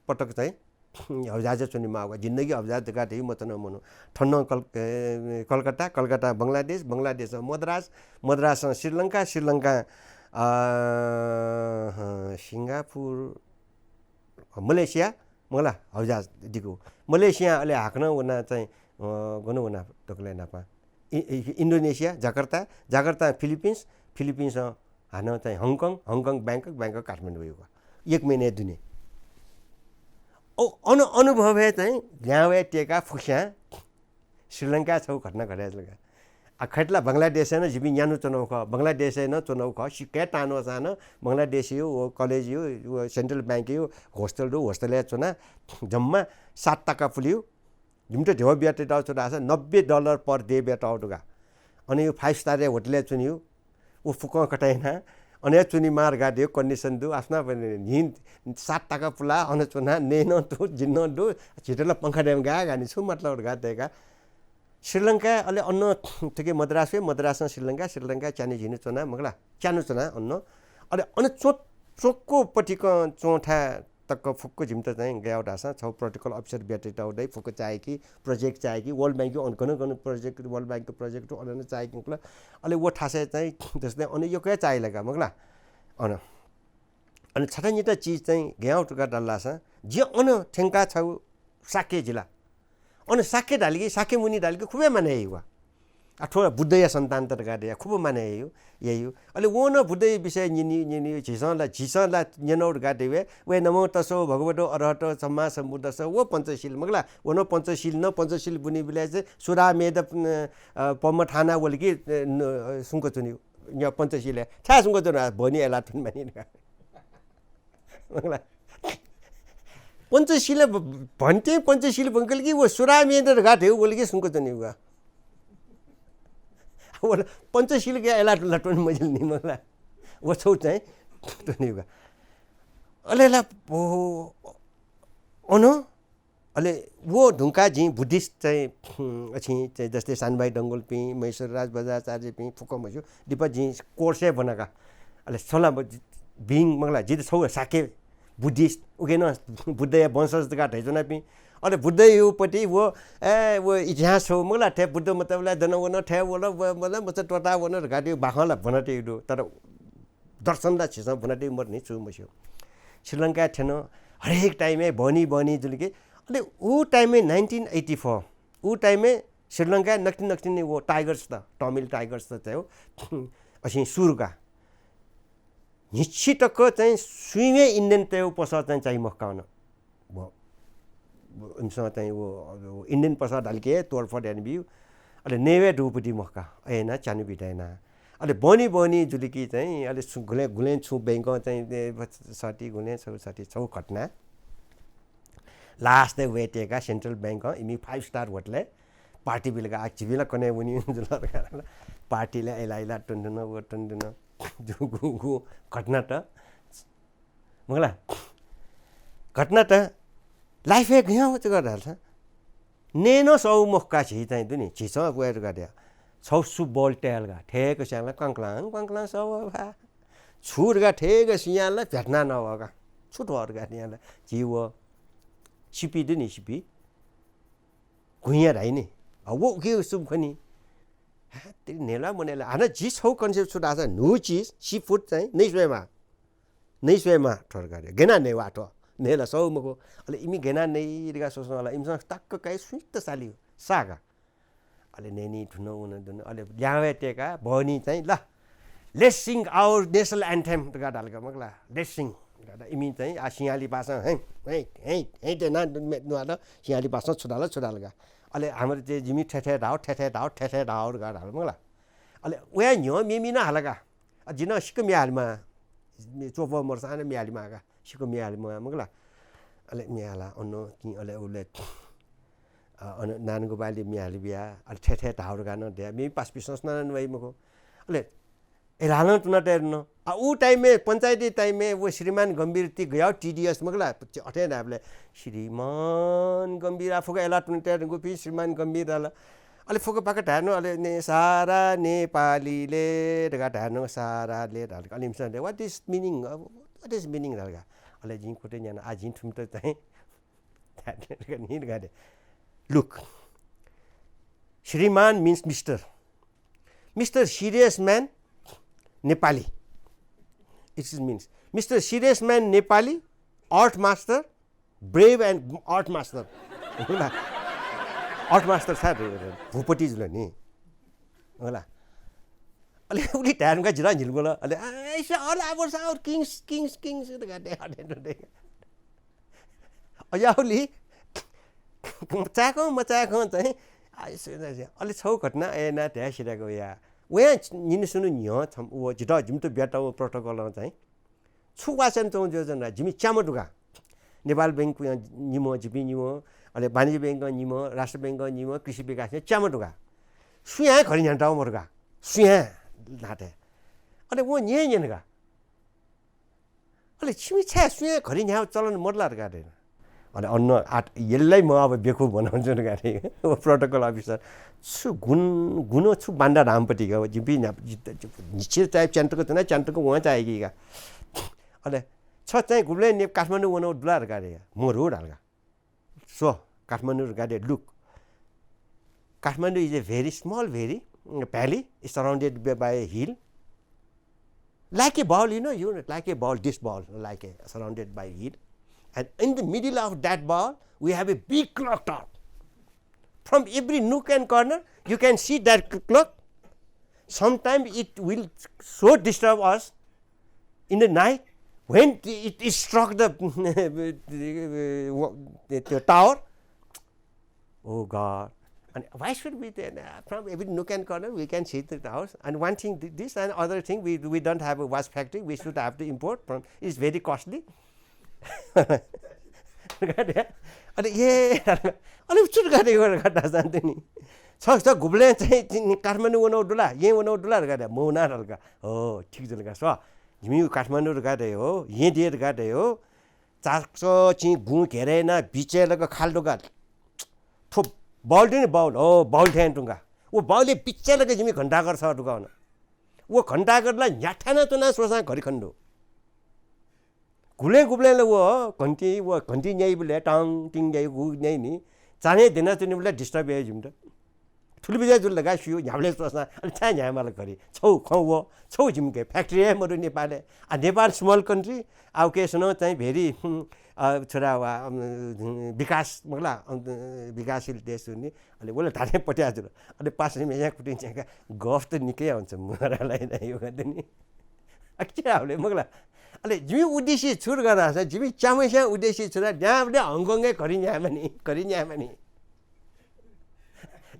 पटक चाहिँ हवाईजहाजय् च्वनेमाःगु, जिन्दगी हवाईजहाज धकाः धइ मचान मनू। थन कल-, ए, कलकत्ता, कलकत्ता बंगलादेश, बंगलादेश मद्रास, मद्रास श्रीलंका, श्रीलंका, अ, हँ, सिङ्गापुर, मलेसिया, मखु ला, हवाईजहाज दिकु। मलेसिया अले हाकनं वना चाहिँ, अ, गन वना दकलय् नापं। इ-, इ-, Indonesia, Jakarta, Jakarta Philippines, Philippines हानं चाहिँ Hong Kong, Hong Kong Bangkok, Bangkok Kathmandu वइगु। एक महिना दुने। ओ, अन-, अनुभवय् चाहिँ ल्याहां वये त्ययेका फुक्कस्यां श्रीलंकाय् छगू घटना घटे जुल का। आ, खैतला बंगलादेशय् नं जिपिं न्यान्हु च्वनागु खः, बंगलादेशय् नं च्वनागु खः, सिक्काय् तांन्वःसां नं बंगलादेशया व कलेजया व central bankया hostel दु, hostelय् च्वना जम्मा सात ताका पुलेगु। जिमित ध्यबा बियातःगु छु धाःसा नब्बे dollar per day बियातःगु दु का। अन यो five star-या hotel-य् च्वनेगु, व फुक्कं कथं याना, अन हे च्वनेमाः धकाः धइगु condition दु। आसना पनि न्हिं सात ताका पुला, अन च्वना, नये नं दु, जिं नं दु, झीत ला पंखा दयेमा गाः गानि, छु मतलब धकाः धइगु का। श्रीलंका, अले अन थुकी मद्रास हे, मद्रासं श्रीलंका, श्रीलंका च्यान्हु झिन्हु च्वना, मखु ला, च्यान्हु च्वना अन। अले अन च्वं-, च्वंक पतिकं च्वंथाय् तक फुक्क जिमित चाहिँ गय् याःगु धाःसा छगू protocol officer बियातःगु दइ, फुक्क चाय्‌की, project चाय्‌की, World Bank-या अन गन गन project, World Bank-या project अन अन चाय्‌की मखु ला। अले व थासय् चाहिँ जस्तै अन यक्व हे चाय्‌ला का मखु ला। अन, अन छता निता चिज चाहिँ गय् याःगु धकाः धाल धाःसा, जिं अन थ्यंकाः छगू शाक्य जिला। अन शाक्य धाल कि, शाक्यमुनि धाल कि खुबै मानय् याइगु। आ, थ्व बुद्धया सन्तान त धकाः धया, खुबै मानय् याइगु, याइगु। अले वं नं बुद्धया विषय न्यनी, न्यनी, झीसं ला, झीसं ला न्यनागु धकाः धइबलय्, वय् नमो तस्स भगवतो अरहतो सम्मा सम्बुद्धस्स, व पञ्चशील मखु ला, व नं पञ्चशील नं, पञ्चशील ब्वनीबलय् चाहिँ सुरा मेध, अ, पम्ह थाना वल कि, अ, न-, अ, सुंक च्वनी, न्य पञ्चशीलय्। छाय् सुंक च्वनी, आ, बहनी अय्‌लाः त्वने मानि धकाः। मखु ला। पञ्चशील भ-, भन्ते पञ्चशील ब्वंकल कि व सुरा मेध धकाः धयागु वल कि सुंक च्वनीगु का। व ला पञ्चशीलके अय्‌लाः त्वने मजिल नि मखु ला। व छगू चाहिँ त्वनीगु का। अले ला, ओ, अन अले व धुंकाः जिं Buddhist चाहिँ, हुँ, अछि चाहिँ जस्तै सानभाइ डंगोलपिं, महेश्वरराज बज्राचार्यपिं फुक्क मस्यू, लिपा जिं course हे ब्वना का। अले सला ब-, being मखु ला, जि त छगू शाक्य Buddhist, उकी नं बुद्धया वंशज धकाः धयाच्वनापिं। अले बुद्धया पति व, ए, व इतिहास छगू मखु ला, थथे बुद्ध मतलब ला दन वन, थथे वल, व, मतलब मचा त्वःता वन धकाः धइगु बाखं ला ब्वनातयागु दु। तर दर्शन ला झीसं ब्वनातयागु मदुनि, छु मस्यू। श्रीलंकाय् थ्यन, हरेक time-य् बहनी बहनी जुल कि। अले उ time-य् nineteen eighty four, उ time-य् श्रीलंकाय् नकतिनि नकतिनि व Tigers त, Tamil Tigers त चाहिँ हो, असिं सुरु का। न्हिच्छि तक चाहिँ सुइमे Indian तय् पसः चाहिँ चाइ मखु का अन। व, व, इमिसं चाहिँ व, व Indian पसः धाल कि तोडफोड यानाबिउ। अले नयेवय् दुपति मखु का, अय् याना च्यान्हु बिदा याना। अले बहनी बहनी जुल कि चाहिँ, अले छु, गुलें, गुलें छु बैंकं चाहिँ, ए, सति, गुलें छु सति, छगू घटना। Last-य् वय् तय्‌काः central bank-ं इमि five star hotel-य् party बिल का, आ, झीपिं ला कन्हय् वनी जुल का। Party-लय् अय्‌लाः अय्‌लाः त्वने धुन, व त्वने धुन। जूगु घटना त मखु ला। घटना त life-य् गय् यानागु जक धाःसा, नये नं सःगु मखु का झी चाहिँ दु नि, झीसं वय् धकाः धया। छगू सु ball तयाः ला का, थय्‌क स्यां ला क्वांक्लां, क्वांक्लां सः वः भा। छु धकाः थय्‌क स्यां ला भेटना नवः का। छु थ्व धकाः धया ला, झी व सिपि दु नि, सिपि। घुइँया धाइ नि। अ, व उकी सुब खनी। हा, तेरि न्हय्‌ला मनय्‌ला। हानं झी छगू concept छु धाःसा न्हू चिज, seafood चाहिँ नइ स्वयेमाः। नइ स्वयेमाः थ्व धकाः धया। गय् याना नयेवाः थ्व। न्हय्‌ला सःगु मखु। अले इमि गय् याना नइ धकाः स्वस्वं ला। इमिसं टक्क काइ सुइत साली साः का। अले नयेनी धुन वन धुन। अले ल्याहां वय् तय्‌काः बहनी चाहिँ ल, let's sing our national anthem धकाः धाल का मखु ला। Let's sing। इमि चाहिँ आ सिंहाली भाषां हैं, हैं, हैं, हैं तय् याना न्वाल, सिंहाली भाषां छु धाल, छु धाल का। अले हाम्रो चाहिँ जिमि थथे धाः, थथे धाः, थथे धाः धकाः धाल मखु ला। अले वया न्ह्यः मेमि नं हाल का। अ, जि नं सिक्क म्ये हालेमाः। च्वपः मरुसा नं म्ये हालेमाः का। सिक्क म्ये हालेमाः मखु ला। अले म्ये हाला, अन कि अले उले, अ, अन नानगो बाली म्ये हाले बिया, अले थथे धाः धकाः नं धया, मेमि पासापिसं सुनानं वइ मखु। अले अय्‌लालं तुना तये धुन। आ, उ time-य्, पञ्चायती time-य् व श्रीमान गम्भीर ति गय् याःगु tedious मखु ला, अथे धायेबलय् श्रीमान गम्भीर आ फुक्क अय्‌लाः तुना तये धुंकूपिं श्रीमान गम्भीर धाल। अले फुक्क पाक धाये नं, अले ने सारा नेपालीले धकाः धाये नं, साराले धाल। अले इमिसं, what is meaning, what is meaning धाल का। अले जिं कुतः न्याना, आ, जिं थुमित चाहिँ नि धकाः धया। Look, श्रीमान means mister. Mister Serious Man Nepali. It is means Mister Serious Man Nepali, Earth Master, Brave and Earth Master. होला। Earth Master छ, भूपति जुल नि। होला। अले उलि धाये धुंकाः जिं ला न्हिलागु ला। अले, "I say all about our kings, kings, kings" धकाः धया, धया, धया। अज्याःगुलिं चाय्‌कं मचाय्‌कं चाहिँ आ, यसो, यसो, अले छौ घटना ए ना ध्यासिराको या। वया निनिसुनु न्ह्यः छम व जित जिमित ब्यात व प्रोटोकल चाहिँ। छु वाचन चौ जो जना जिमि च्यामा दुगा। नेपाल बैंक निम, जिपि निम, अले वाणिज्य बैंक निम, राष्ट्र बैंक निम, कृषि विकास निम, च्यामा दुगा। सुया घरि न्ह्यान्टाउ मरुगा। सुया नाते। अले वो न्ये न्यनगा। अले छिमि छाय् सुया घरि न्ह्याउ चलन मरला रे गाडे। अले अन्न आट यल्लै म अब बेखु बनाउँछु रे गाडे। वो प्रोटोकल अफिसर छु गुण, गुण छु बान्दा धामपट्टि गा, जिपि न्ह्याप, जि-, जि-, निश्चित चाहिँ च्यान्तक तना, च्यान्तक वहाँ चाहिँ आइगी गा। अले छ चाहिँ गुबलें ने काठमाडौं वनौ दुला रे गाडे। म रोड हालगा। So, Kathmandu, look at it. Kathmandu is a very small valley, valley is surrounded by, by a hill. Like a ball, you know, you know, like a ball, this ball, like a, surrounded by a hill. And in the middle of that ball, we have a big clock tower. From every nook and corner, you can see that clock. Sometimes it will so disturb us in the night when it, it struck the, the, the tower. Oh God. And why should we then, uh, from every nook and corner, we can see the house. And one thing, th-, this and other thing, we, we don't have a watch factory. We should have to import from, it's very costly. अरे ये, अरे छु रे गाडे, यो गाडा जान्थ्यो नि। छ, छ गुबलें चाहिँ काठमाडौं वनौ दुला, येँ वनौ दुला रे गाडे, मौना हल्का। हो, ठीक जुल का। स्व, जिमि काठमाडौं रे गाडे हो, येँ दिए रे गाडे हो। चाक्स चिं गुँ घेरे ना बिचे लक खाल दुगा। थो बाउल दिने बाउल, हो, बाउल थ्यान तुंगा। वो बाउले बिचे लक जिमि घण्टाघर छ दुगा वन। वो घण्टाघर ला न्ह्याथाना तुना सोसा घरि खण्डु। गुलें गुबलें ला वो घण्टी, वो घण्टी न्याइबले टाङ टिङ न्याइ गु न्याइ नि। चाने देना तुनिबले disturb याइ जिमि त। थुलि बिजा जुल लगा सियो, न्ह्याबलें च्वसा, अले छाय् न्ह्यायेमाल घरि। छौ खँ व, छौ जिमिके factory हे मरु नेपालय्। आ, नेपाल small country, आ, उके सुनं चाहिँ very, हुँ, आ, छोरा वा, अम, विकास, मखुला, अम, विकासशील देश हुने, अले वले धाने पट्या जुल। अले पास मेया कुटिन चाहिँ का, गफ त निकै हुन्छ, मरालाई नै यो गर्दनि। आ, के हावले, मखुला। अले जिमि उद्देश्य छु रे गाना, जिमि च्यामैस्या उद्देश्य छु रे, न्ह्याबलें हङकङय् घरि न्ह्यायेमानि, घरि न्ह्यायेमानि।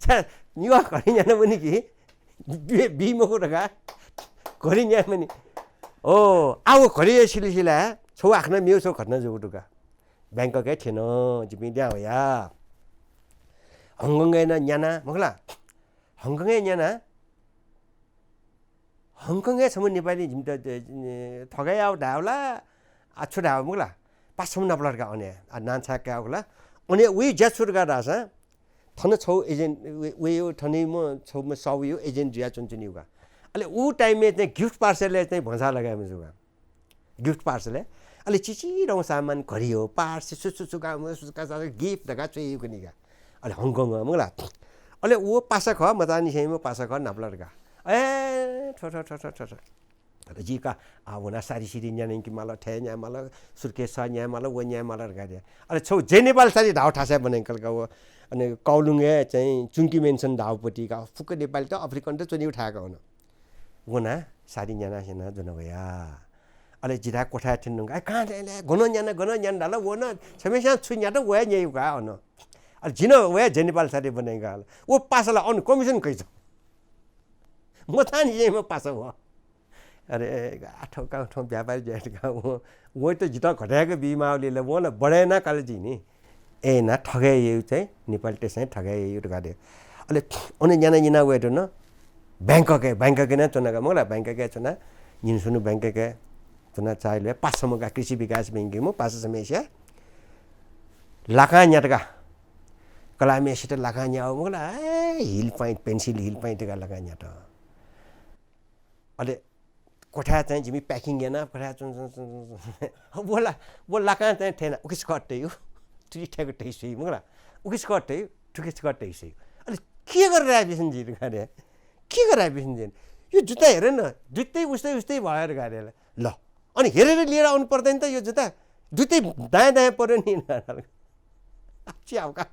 छ्या, निवा घरि न्ह्यानावनी कि, बी, बी मखु धकाः घरि न्ह्यायेमानि। ओ, आ वो घरिया सिलसिलाय् छौ आखना मेउ छौ घटना जूगु दु का। ब्याङ्ककय् थ्यन, जिपिं द्यां वया। हङकङय् नं न्याना, मखुला। हङकङय् न्याना, हङकङय् छम्ह नेपाली जिमित, ए, थगय् याव धायेवला, आ, छु धायेव मखुला, पासा छम्ह नापलात का अने, आ, नां छाय् कायेवला। अने उइ ज्या छु धकाः धाःसा, थन छौ agent, वे, वे यो थनीम्ह छौम्ह साउयो agent जुया च्वंच्वनीगु का। अले उ time-य् चाहिँ gift parcel-य् चाहिँ भचा लगायेमा जूगु का। Gift parcel-य्। अले चिचिधंगु सामान घरि हो, purse, सु, सु, सु, का, सु, का, सु, gift धकाः च्वयेगु नि का। अले हङकङ मखुला। अले व पासा खः, मचांनिसेंम्ह पासा खः, नापलात का। ए, थ्व, थ्व, थ्व, थ्व, थ्व, थ्व। अले जि का, आ, वना सारी सिरी न्यानंके माल, थय् न्यायेमाल, suitcase न्यायेमाल, व न्यायेमाल धकाः धया। अले छौ जय नेपाल सारी धाउ थासय् बनय्‌कल का व। अले काउलुङय् चाहिँ चुंकी mansion धाउपट्टि का, फुक्क नेपाली त, African त च्वनीगु थाय् का वन। वना सारी न्याना स्यना ज्वन वया। अले जिता कोठाय् थ्यन नुंका, ए, कहाँ ले, ले, गन न्याना, गन न्याना धाल, वन छम्हेस्यां छु न्यात, वया न्यायेगु का अन। अले जिं वया जय नेपाल सारी बनय्‌का। व पासाला अन commission कइछ। मचांनिसेंम्ह पासा व। अरे, आ, थौं का, थौं व्यापारी जुयात का, व, वइत जितः घटाय्‌क बीमाःगुलिं ला, वं ला बढय् याना काल जिं नि। ए ना, थगय् याइगु चाहिँ, नेपालीतय्‌सं थगय् याइगु धकाः धया। अले अन न्याना न्याना वयेत न, ब्याङ्ककय्, ब्याङ्ककय् नं च्वना का, मखुला, ब्याङ्ककय् च्वना, निनिसुनु ब्याङ्ककय् च्वना चाःहिलय् पासा छम्ह का, कृषि विकास बैंकय् मू पासा छम्हेस्या लाकां न्यात का। कलाःम्हेसित लाकां न्याव मखुला, ए, हिल पाइँ, pencil हिल पाइँ तक लाकां न्यात। अले कोठाय् चाहिँ जिमि packing याना, कोठाय् च्वं, च्वं, च्वं, च्वं, च्वं। व ला, व लाकां चाहिँ थय्‌ना, उकिसकः तयु, थुकिसकः तयु स्वइ, मखुला। उकिसकः तयु, थुकिसकः तयु स्वइ। अले के गरेर राय्‌पिसन जि धकाः धया? के गरेर राय्‌पिसन जि? यो जुत्ता हेर न, दुइटै उस्तै उस्तै भयो धकाः धया। ल, अनि हेरेर लिएर आउनु पर्दैन त यो जुत्ता? दुइटै दायाँ दायाँ पर्‍यो नि। च्याउ का।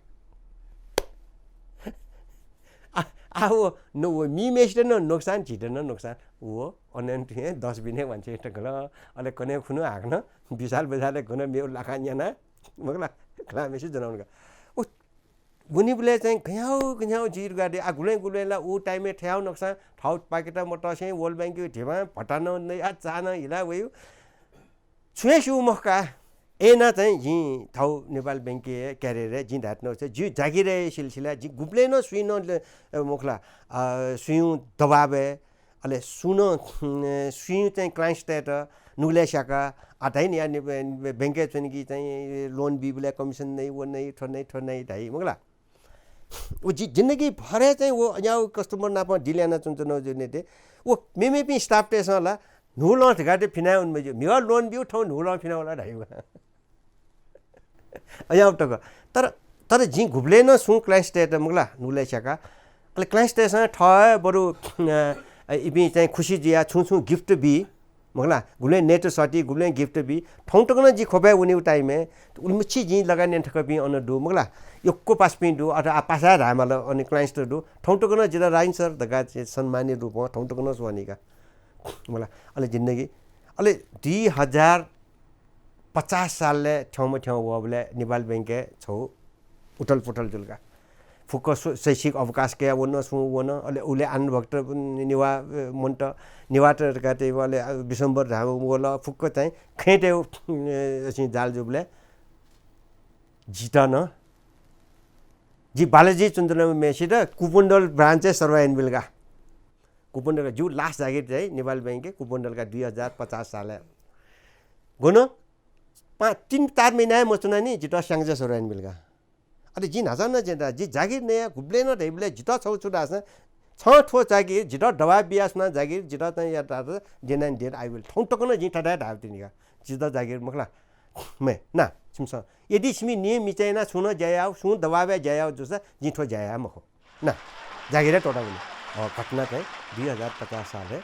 आ, आ, व, न, व मीम्हेसित नं नोक्सान, झीत नं नोक्सान। व, अनंतुं हे दस बिने वांछ्वये धुंकल। अले कन्हय् खुन्हु हाकनं विशाल बजारय् गन मेव लाकां न्याना, मखुला, कलाःम्हेसित ज्वनावंका। उ वनीबलय् चाहिँ गज्याउ गज्याउ जुइ धकाः दे। आ, गुबलें गुबलें ला उ time-य् थ्याउ नकसां थौ पाकेत मतसें World Bank-या धिबां भत्ता नं नया चानं हिला वयु। छुं हे स्यू मखु का। अय्‌नं चाहिँ जिं थौ नेपाल बैंकया career-य् जिं धायेत्यनागु चाहिँ जिगु जागिरया सिलसिला जिं गुबलें नं सुइनं ले-, अ, मखु ला, अ, सुइं दबाबय्, अले सुनं, अ, सुइं चाहिँ client-यात नुगलय् स्याका, आ, धाइ नि या नि, बैंकय् च्वनीगु चाहिँ loan बीबलय् commission नइ, व नइ, थ्व नइ, थ्व नइ धाइ, मखु ला। व जि-, जिन्दगी भर हे चाहिँ व अज्याउ customer नाप deal यानाच्वनाच्वनागु जुइ नि ते। व मेमेपिं staff-तय्‌सं ला न्हूलं धकाः ते फिनावने मज्यू। म्हिगः loan ब्यू, थौं न्हूलं फिनावल धाइ। अज्याउ तक। तर, तर जिं गुबलें नं सुं client-तय्‌त मखु ला, नुगलय् स्याका। अले client-तय्‌सं थः हे बरु, अ, इपिं चाहिँ खुसी जुया छुं छुं gift बी, मखु ला, गुबलें नयेत सःति, गुबलें gift बी। थौं तक नं जि ख्वपय् वनीगु time-य्, उलिमछि जिं लगानी याना थकःपिं अन दु, मखु ला, यक्व पासापिं दु, अथवा आ पासा हे धायेमाल, अन clients त दु। थौं तक नं जितः राजेन्द्र sir धकाः चाहिँ सम्मानया रूपं थौं तक नं स्वनीगु का, मखु ला। अले जिन्दगी, अले दुई हजार पचास सालय् थ्यंमथ्यं वःबलय् नेपाल बैंकय् छगू उथलपुथल जुल का। फुक्क स्व-, शैक्षिक अवकाश कयाः वन, सुं वन, अले उबलय् आनन्द भक्त नेवाः, अ, मन्त, नेवाःत धकाः तयेबलय्, अ, विश्वम्भर धाःम्ह वल, फुक्क चाहिँ खँय्‌तय्, अ, असिं जाल जूबलय् जितः नं, जि बालाजी चन्द्रनम्हसित कुपनडोल branch-य् सरुवा यानाबिल का। कुपनडोल जिगु last जागिर चाहिँ नेपाल बैंकय् कुपनडोल का दुई हजार पचास सालय्। गन पाँच, तीन चार महिना हे मच्वना नि जितः स्याङ्जा सरुवा यानाबिल का। अले जिं न्हाचः नं ज्यना, जि जागिर नया गुबलें नं धइबलय् जितः छगू छु धाःसा, छं थ्व जागिर जितः दबाब बियाः सुनां जागिर जितः चाहिँ या धाःसा, day and night I will, थौं तक नं जिं थथे हे धाःगु तिनि का। जितः जागिर मखु ला, मे, ना, छिमिसं यदि छिमि नियम मिचा यानाः छुं नं ज्या याः, सुं दबाबय् ज्या याः जूसा जिं थ्व ज्या याये मखु। ना, जागिर हे त्वःता वनी। अ, घटना चाहिँ दुई हजार पचास सालय्